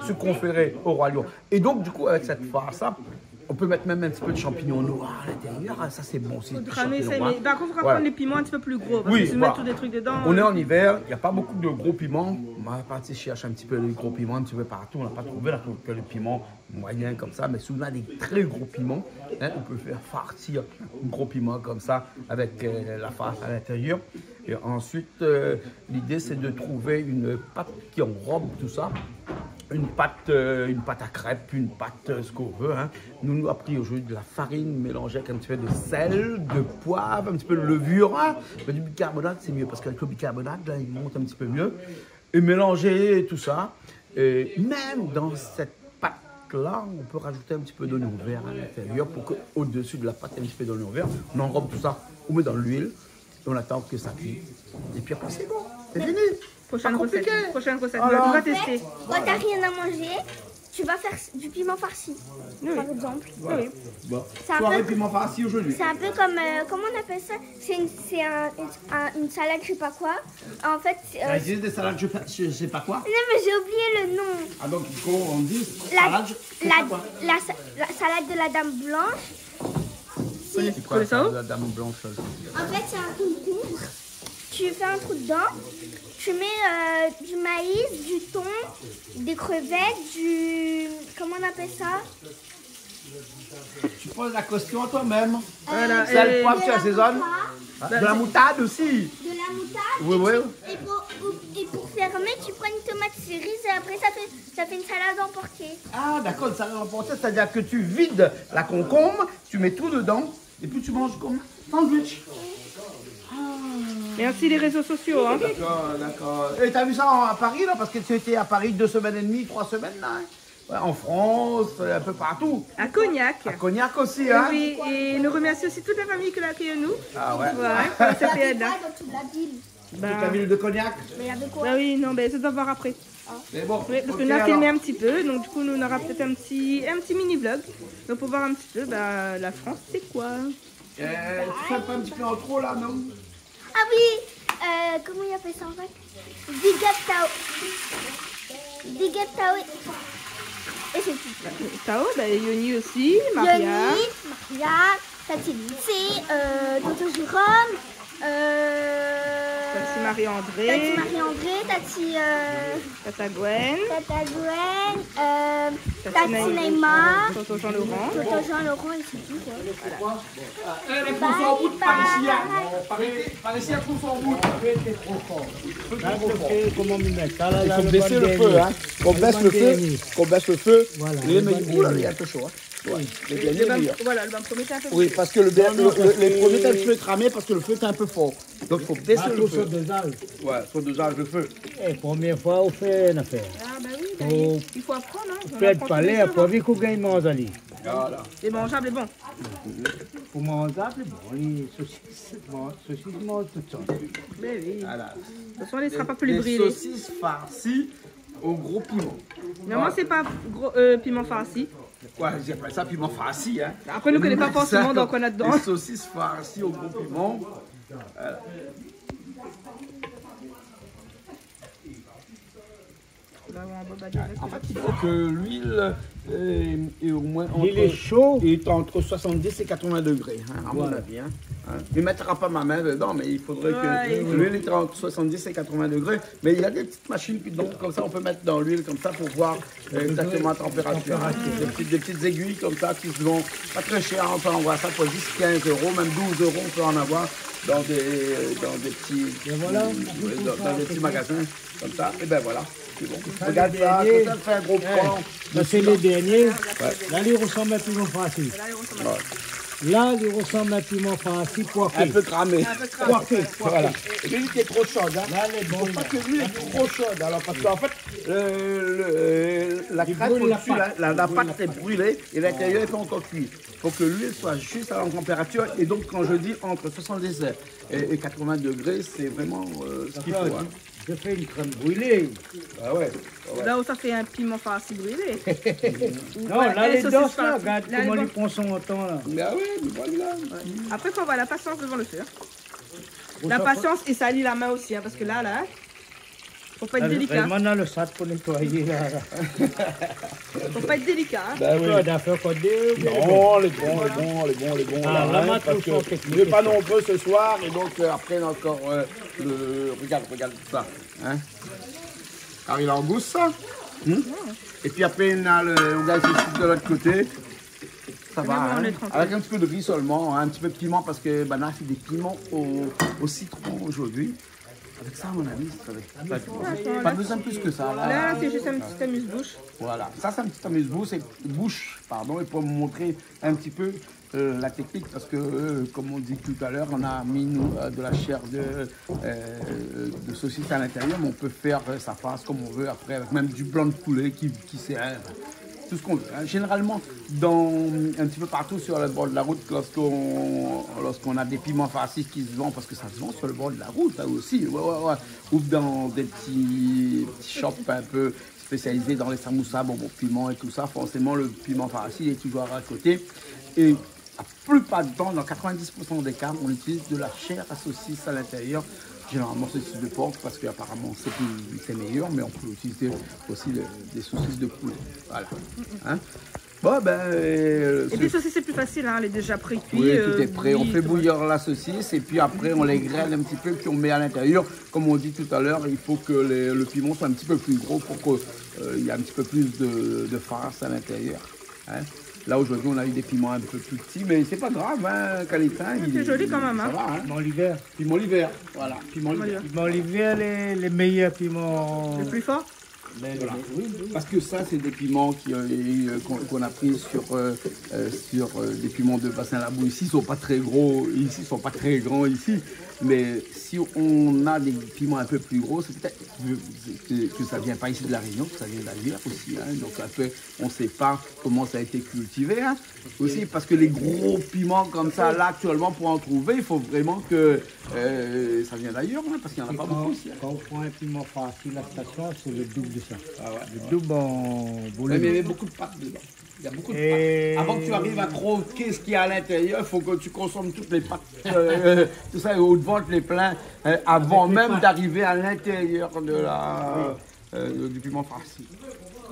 Sucre conféré au roi lion. Et donc, du coup, avec cette farce-là, on peut mettre même un petit peu de champignons noirs à l'intérieur. Ah, ça, c'est bon aussi, des champignons noirs. Faut cramer ça, mais par contre, faut prendre les piments un petit peu plus gros, parce que si on met tous des trucs dedans, euh... Oui, voilà. On est en hiver, il n'y a pas beaucoup de gros piments. On va partir chercher un petit peu les gros piments, un petit peu partout. On n'a pas trouvé là que le piment moyen comme ça, mais si on a des très gros piments, hein, on peut faire farcir un gros piment comme ça avec, euh, la farce à l'intérieur. Et ensuite, euh, l'idée, c'est de trouver une pâte qui enrobe tout ça. Une pâte, euh, une pâte à crêpes, une pâte, euh, ce qu'on veut, hein. Nous, nous avons pris aujourd'hui de la farine mélangée avec un petit peu de sel, de poivre, un petit peu de levure, hein. Mais du bicarbonate, c'est mieux parce qu'avec le bicarbonate, là, il monte un petit peu mieux. Et mélanger tout ça. Et même dans cette pâte-là, on peut rajouter un petit peu d'oignon vert à l'intérieur pour que, au-dessus de la pâte, il y ait un petit peu d'oignon vert. On enrobe tout ça, on met dans l'huile, et on attend que ça cuise. Et puis après, c'est bon, c'est fini. Prochaine recette. Pas compliqué. Prochaine recette. Alors, on va tester. Quand t'as rien à manger, Tu vas faire du piment farci, par exemple. Oui. Bon. C'est un peu, soirée piment farci aujourd'hui. C'est un peu comme, euh, comment on appelle ça ? C'est une, c'est un, une, un, une salade, je sais pas quoi. En fait, euh, ça existe des salades, je, je sais pas quoi. Non, mais j'ai oublié le nom. Ah, donc, quand on dit la, salade, je sais pas quoi. La, la sa-, la salade de la dame blanche. C'est quoi, ça, la dame blanche, là ? En fait, c'est un concombre. Tu fais un trou dedans. Tu mets, euh, du maïs, du thon, des crevettes, du, comment on appelle ça ? Tu poses la question à toi-même. Voilà, sel, euh, poiv, tu assaisonnes. De la moutarde. De la moutarde aussi. De la moutarde. Oui, oui. Et tu, et pour, pour, et pour fermer, tu prends une tomate cerise et après, ça fait, ça fait une salade emportée. Ah, d'accord, une salade emportée, c'est-à-dire que tu vides la concombre, tu mets tout dedans, et puis tu manges comme sandwich. Merci les réseaux sociaux, hein. D'accord, d'accord. Et t'as vu ça en, à Paris, là, parce que tu étais à Paris deux semaines et demie, trois semaines, là, hein. Ouais, en France, euh, un peu partout. À Cognac. À Cognac aussi, hein. Oui, et nous remercions aussi toute la famille qui l'a accueilli nous. Ah ouais. Voilà, pour cette période-là. Dans toute la ville. Toute la ville de Cognac. Mais il y avait quoi ? Bah oui, non, ben, ça doit voir après. Mais bon, oui, parce que nous, on a filmé un petit peu, donc du coup, nous, on aura peut-être un petit, un petit mini vlog. Donc, pour voir un petit peu, bah, la France, c'est quoi ? Euh, tu fais pas un petit peu en trop, là, non ? Ah oui, euh, comment il appelle ça en fait ? Big up Tao. Big up Tao. Et c'est tout. Tao, bah, Yoni aussi, Maria. Yoni, Maria, Tati Lindsay, euh, Tonton Jérôme, euh, Tati Marie-André. Tati Marie-André, Tati, euh, Tata Gwen. Tata Gwen, euh, Tati Naïma. Tonton Jean-Laurent. Tonton Jean-Laurent et c'est tout, quoi. Voilà. Bye, bye. Par ici, hein. Par ici, par ici, hein, trouve son bout. Là, le feu, comment on met ça, là, là, le bon dernier. Faut baisser le feu, hein. Faut baisser le feu. Le bon dernier. Faut baisser le feu. Voilà, le bon dernier. Oula, il est un peu chaud, hein. Ouais, le dernier est meilleur. Oui, le vingt, voilà, le vingt-premier, c'est un peu... Oui, parce que le, non, non, le, le, parce que les premiers, t'as le feu cramé parce que le feu était un peu fort. Donc, faut baisser le feu. Bah, faut sur dosage. Ouais, sur dosage de feu. Eh, première fois, on fait une affaire. Ah, bah oui, bah, il faut apprendre, hein. On apprend tous les jours, hein. Faut perdre palais, après, vu qu'on gagne, manzali. Voilà. C'est mangeable et bon. Faut manzé, bon, les saucisses, bon, saucisses, mange tout ça. Mais oui. Voilà. De toute façon, il sera pas plus brûlé. Des, des saucisses farcies au gros piment. Non, moi, c'est pas gros, euh, piment farci. Ouais, ils appellent ça piment farci, hein. Après, nous connaît pas forcément, donc on a dedans. Des saucisses farcies au gros piment. Euh. Là, on va regarder. En fait, il faut que l'huile, euh, est au moins entre, est entre soixante-dix et quatre-vingts degrés, hein, à mon avis, hein. Hein. Je mettrai pas ma main dedans, mais il faudrait que l'huile est entre soixante-dix et quatre-vingts degrés. Mais il y a des petites machines qui, donc, comme ça, on peut mettre dans l'huile, comme ça, pour voir, euh, exactement la température. Des petites, des petites aiguilles comme ça qui se vendent pas très cher, hein. On peut en voir ça pour dix, quinze euros, même douze euros, on peut en avoir dans des, dans des petits, dans, dans des petits magasins comme ça. Et ben voilà, c'est bon. Regarde ça, comme ça, ça fait un gros pan. Là, c'est le dernier. Ouais. Là, il ressemble à piment farci. Ouais. Là, il ressemble à piment farci, poiké. Un peu cramé. Un peu cramé. Poiké, voilà. Et l'huile qui est trop chaude, hein. Là, les bons, là. Faut pas que l'huile est trop chaude, alors, parce qu'en fait, euh, le, euh, la crème au-dessus, la, la, la pâte est brûlée et l'intérieur est pas encore cuit. Faut que l'huile soit juste à la température. Et donc, quand je dis entre soixante-dix et, et quatre-vingts degrés, c'est vraiment, euh, ce qu'il faut, hein. D'accord. Je fais une crème brûlée. Ah ouais, ouais. Là où ça fait un piment farci brûlé. Non, là, les saucisses farcies. Regarde comment ils prennent son temps, là. Ah ouais, mais voilà. Après, faut avoir la patience devant le feu, hein. La patience et salir la main aussi, hein, parce que là, là, faut pas être délicat. Là, vraiment, là, le sat pour nettoyer, là. Faut pas être délicat, hein. Bah oui. Quoi, d'affaires, quoi, des... Non, les bons, les bons, les bons, les bons, là, hein, parce que on est pas nombreux ce soir, et donc, euh, après, on a encore, euh, le, regarde, regarde ça, hein. Kari langous, ça. Hmm ? Et puis après, on a le, on a le saucisse de l'autre côté. Ça va, hein. Avec un petit peu de riz seulement, hein, un petit peu de piment, parce que, ben, on a fait des piments au, au citron aujourd'hui. Avec ça, à mon avis, ça va être pas, pas besoin de plus que ça, là. Là, c'est juste un petit amuse-bouche. Voilà, ça, c'est un petit amuse-bouche, et, bouche, pardon, et pour vous montrer un petit peu, euh, la technique, parce que, euh, comme on dit tout à l'heure, on a mis, nous, euh, de la chair de, euh, de saucisse à l'intérieur, mais on peut faire, euh, sa farce comme on veut après, avec même du blanc de poulet qui, qui sert, tout ce qu'on veut, hein. Généralement, dans, un petit peu partout sur le bord de la route, lorsqu'on, lorsqu'on a des piments farcis qui se vendent, parce que ça se vend sur le bord de la route, là aussi, ouais, ouais, ouais, ou dans des petits, petits shops un peu, spécialisé dans les samoussas, bonbons pimentons et tout ça, forcément, le piment farci est toujours à côté. Et la plupart du temps, dans quatre-vingt-dix pour cent des cas, on utilise de la chair à saucisse à l'intérieur. Généralement, saucisse de porc, parce qu'apparemment, c'est plus, c'est meilleur, mais on peut utiliser aussi le- des saucisses de poulet. Voilà. Hein ? Bon, ben, euh, Et puis, saucisse, c'est plus facile, hein, elle est déjà pré-cuite, oui, tout est prêt. On fait bouillir la saucisse et puis après, on l'égrène un petit peu, puis on met à l'intérieur. Comme on dit tout à l'heure, il faut que les- le piment soit un petit peu plus gros pour que, euh, il y a un petit peu plus de, de farce à l'intérieur. Hein ? Là, aujourd'hui, on a eu des piments un peu plus petits, mais c'est pas grave, hein, Khalid, hein, c'est joli quand même, hein. Ça va, hein. Piment l'hiver. Piment l'hiver, voilà, piment l'hiver. Piment l'hiver, les, les meilleurs piments. Le plus fort ? Voilà. Parce que ça, c'est des piments qui, euh, qu'on, qu'on a pris sur, euh, euh, sur, euh, des piments de Bassin Labou. Ici, ils sont pas très gros, ici, ils sont pas très grands ici. Mais si on a des piments un peu plus gros, c'est peut-être que, que, que ça vient pas ici de La Réunion, que ça vient d'ailleurs aussi, hein. Donc, un peu, on sait pas comment ça a été cultivé, hein. Aussi, parce que les gros piments comme ça, là, actuellement, pour en trouver, il faut vraiment que, euh, ça vient d'ailleurs, hein, parce qu'il y en a pas beaucoup ici, hein. Quand on prend un piment farci, la station, c'est le double de ça. Ah ouais. Le double en volume. Ouais, mais il y avait beaucoup de pâtes dedans. Il y a beaucoup de pâtes. Avant que tu arrives à croquer ce qu'il y a à l'intérieur, il faut que tu consommes toutes les pâtes, euh, tout ça, et au ventre les pleins, euh, avant même d'arriver à l'intérieur de la, euh, du piment farci.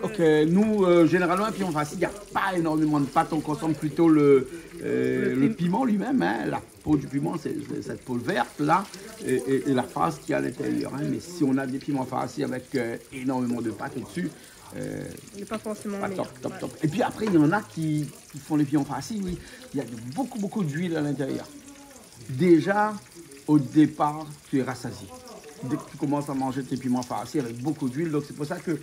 Ok, nous, euh, généralement, un piment farci, il n'y a pas énormément de pâtes, on consomme plutôt le, euh, le piment lui-même, hein, la peau du piment, c'est, c'est cette peau verte là, et, et- et la farce qui est à l'intérieur, hein. Mais si on a des piments farcis avec, euh, énormément de pâtes au-dessus, euh, il n'est pas forcément meilleur. Top, top, top. Et puis après, il y en a qui, qui font les pignons farcis, oui. Il y a de- beaucoup, beaucoup d'huile à l'intérieur. Déjà, au départ, tu es rassasié. Dès que tu commences à manger tes piments farcis avec beaucoup d'huile, donc c'est pour ça que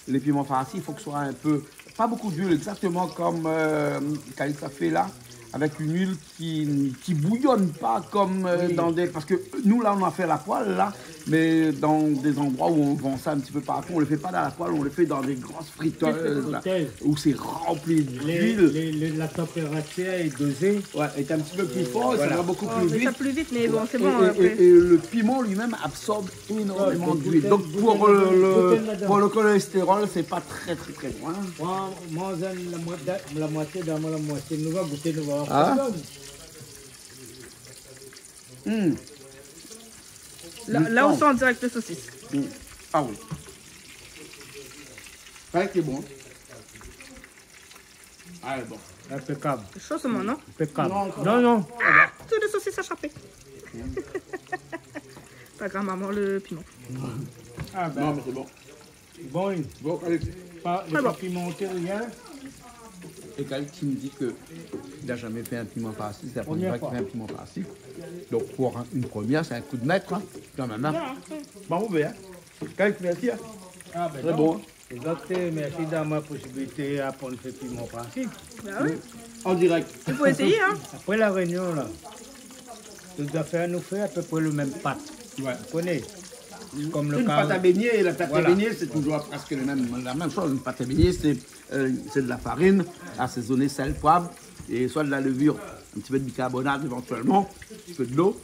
les piments farcis, il faut que ce soit un peu, pas beaucoup d'huile, exactement comme, euh, Khalid a fait là, avec une huile qui, qui bouillonne pas comme, euh, dans des, parce que nous, là, on a fait la poêle, là, mais dans des endroits où on vend ça un petit peu partout, on le fait pas dans la poêle, on le fait dans des grosses friteuses, là, où c'est rempli d'huile. Les, les, les, la température est dosée. Ouais, est un petit peu plus fort, et ça va beaucoup plus vite. Oh, mais ça plus vite, mais bon, c'est bon, et, et, et le piment lui-même absorbe énormément d'huile. Donc, pour le, le, pour le cholestérol, c'est pas très, très, très bon, hein. Moi, moi, la moitié, la moitié, donn amoin la moitié. Nou va gouté, nou va voir. Hmm. Là, là, on sent direct le saucisse. Hmm. Ah oui. Ouais, c'est bon. Ah, bon. Impeccable. Chaud seulement, non ? Impeccable. Non, ça va. Non, non. Ah, toutes les saucisses à chapé. Pas grand, maman, le piment. Ah, ben. Non, mais c'est bon. Bon, oui. Bon, allez. Pas, il est pas pimenté, rien. Et Khalid qui me dit que il a jamais fait un piment farci, c'est la première fois qu'il fait un piment farci. Donc, pour un- une première, c'est un coup de maître, hein, quand même, hein. Bon, ou bien. Khalid, merci, hein. Ah, ben, très bon, hein. Lézot, mèrsi d'avoir la posibilité aprann fé piman farsi. Ba oui. En direct. I fo éséyé, in. Apré La Rényon la, tout zafèr nou fé apépré lo mèm pat. Ouais. Ou koné. Kom lo... Une pâte à beignets, la pâte à beignets, c'est toujours presque le même, la même chose. Une pâte à beignets, c'est, euh, c'est de la farine assaisonnée sel, poivre, et soit de la levure, un petit peu de bicarbonate éventuellement, un petit peu de l'eau.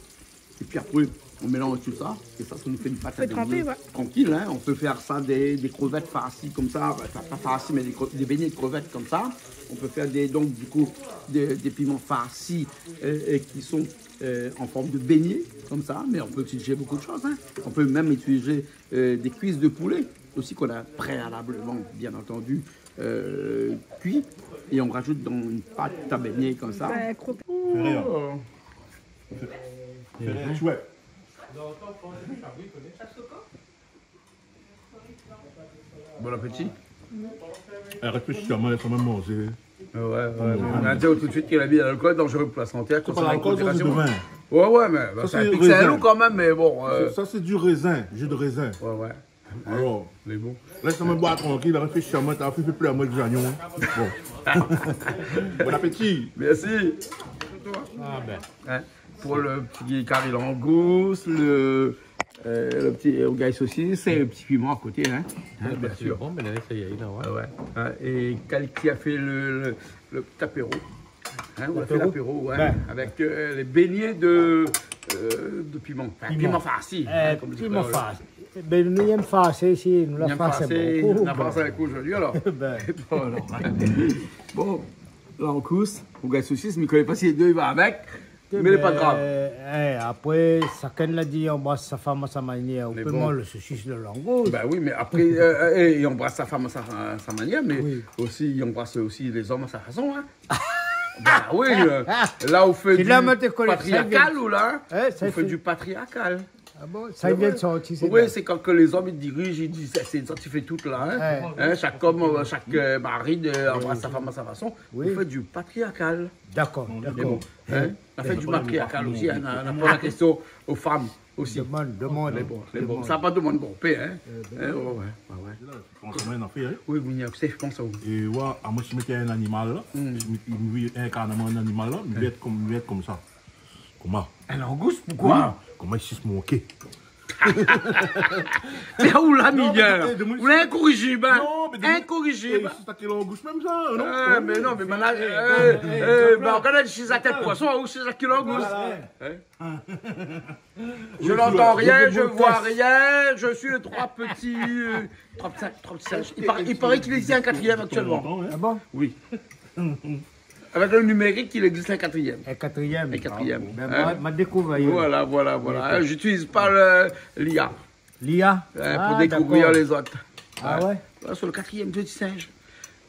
Et puis après, on mélange tout ça, et ça, ça nous fait une pâte à beignets tranquille, hein. On peut faire ça des, des crevettes farcies comme ça, enfin, pas farcies, mais des cre-, des beignets de crevettes comme ça. On peut faire des, donc, du coup, des, des piments farcis, euh, et qui sont, euh, en forme de beignets, comme ça, mais on peut utiliser beaucoup de choses, hein. On peut même utiliser, euh, des cuisses de poulet aussi qu'on a préalablement, bien entendu, euh, cuit, et on rajoute dans une pâte à beignets comme ça. Ouh. Fais rire. Fais rire, chouette. Bon appétit. Arèt fé sirman, lès amoin manzé. Ouais, ouais, ouais. On a dit tout de suite qu'il a mis de l'alcool dangereux pour la santé à consommer avec modération. Sa pa lalkol, sa sé do vin. Ouais, ouais, mé, bah, sa sé rézin. Sa sé du rézin, jus de rézin. Ouais, ouais. Alor, lé bon. Lès amoin boir trankil, arèt fé sirman, ta fé plèr amoin èk zonion, in. Bon. Bon appétit. Merci. Ah ben. Hein, pour le petit kari langous, le, euh, le petit rougay sosis, et le petit piment à côté, hein. Hein, bien sûr. Bon, mé la, ça y est, là, ouais. Ah ouais. Hein, et quel qui a fait le, le, le petit apéro ? Hein, on a fait l'apéro, ouais, avec, euh, les beignets de, euh, de piment. Enfin, piment farci, hein, comme on dit. Piment farci. Ben, nou yèm farsé isi, nou la farsé bokou. Nou la farsé bokou zordi, alor. Bon, la, langous, ou gingn sosis, mi koné pa si lé dé i va avèk, mé lé pa grav. Apré, shakinn la di, i anbras sa fanm a sa manièr. Ou pé manz lo sosis, lo langous. Ben oui, mé apré, euh, euh, i anbras sa fanm a sa, a sa manièr, mé osi, i anbras osi lé zom a sa fason, hein. Bah oui, euh, là, on fait du patriarcal, ou là, hein ? Ou fait du patriarcal. Ah bon ? Sa i vien sorti, sé vré, sé kan ke lé zom i diriz, i di, sé, sé sa ki fé tout la, hein. Hein, shak zom, euh, shak, euh, mari, euh, anbras sa fanm a sa fason. Ou fé du patriarcal. Dakor, dakor. Mé bon, hein, nou fé du matriarcal osi, hein, nou, nou poz la késtion o fanm osi. Demann, demann. Mé bon, mé bon, sa pa demann bonpé, hein. Hein, ouais, ouais, ouais, ouais. Franchement, i fé, hein. Oui, oui, sé, mi pans, oui. É ouais, amoin, si mi té in animal, la, si mi, mi, mi inkarn amoin in animal, la, mi vé èt kom, mi vé èt komsa. Koman ? In langous, poukosa ? Oui, koman i sis mon ké ? Mé ou la, Miguel, ou la inkorijib. Non, mé inkorijib. É, sis sa ki langous mèm sa, non ? Ah, mé non, mé, eh, eh, ben, ou koné, sis la tèt poison, ou sis sa ki langous. Voilà. Hein ? Je n'entends rien, je vois rien, je suis le trois petit, euh, trois petit singe, trois petit singe. Il paraît, il paraît qu'il existe un quatrième actuellement. Ah bon ? Oui. Avec le numérique, il existe un quatrième. Un quatrième. Un quatrième. Ah bon. Ben, hein ? Moin, moin la dékouvèr. Voilà, voilà, voilà. D'accord. Hein, j'utilise pas le, l'I A. L'I A ? Hein, pour découvrir les autres. Ah, d'accord. Ah ouais ? Voilà, sur le quatrième petit singe.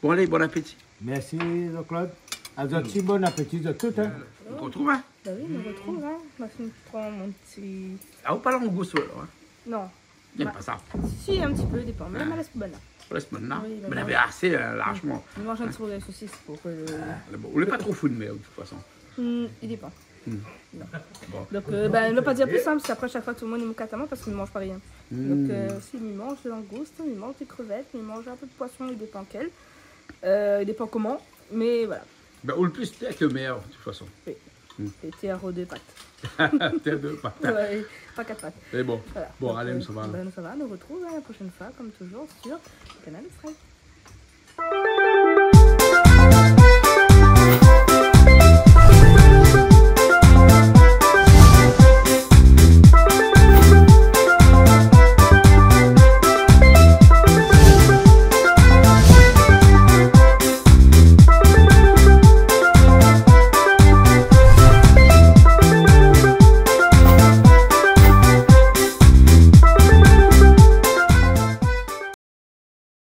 Bon, allez, bon appétit. Merci, Jean-Claude. Azot osi, bon apéti, zot tout, hein. Nou artrouv, hein. Bah oui, nou artrouv, hein. Moin la fine pran mon ti... Ah, ou pa langous, alor, hein ? Non. Ou yèm pa sa ? Si, in ti pé, i dépan. Mé moin la lès pou banna. Ou lès pou banna ? Oui, banna. Mé navé asé, hein, larjman. Mi manz in ti rougay sosis pou ke... Ah, lé bon. Ou lé pa tro fou de mèr, de tout fason. Hmm, i dépan. Hmm. Non. Bon. Donk, euh, ben, nou va pa dir plis, hein, parske apré, shak foi, tout le moun i moukat amoin parske mi manz pa rien. Hmm. Donk, euh, si mi manz de langous, mi manz de krevèt, mi manz in pé de poison, i dépan kèl. Euh, i dépan koman, mé voilà. Ben, ou le plis tèr ke mèr, de tout fason. Oui. Hmm. É tèr a dé pat. Tèr a dé pat. Ouais, pa kat pat. Mé bon. Voilà. Bon, donk, alé, euh, nou sava. Ben, nou sava, nou artrouv, hein, la prochaine fois, comme toujours, sur Kanal Austral.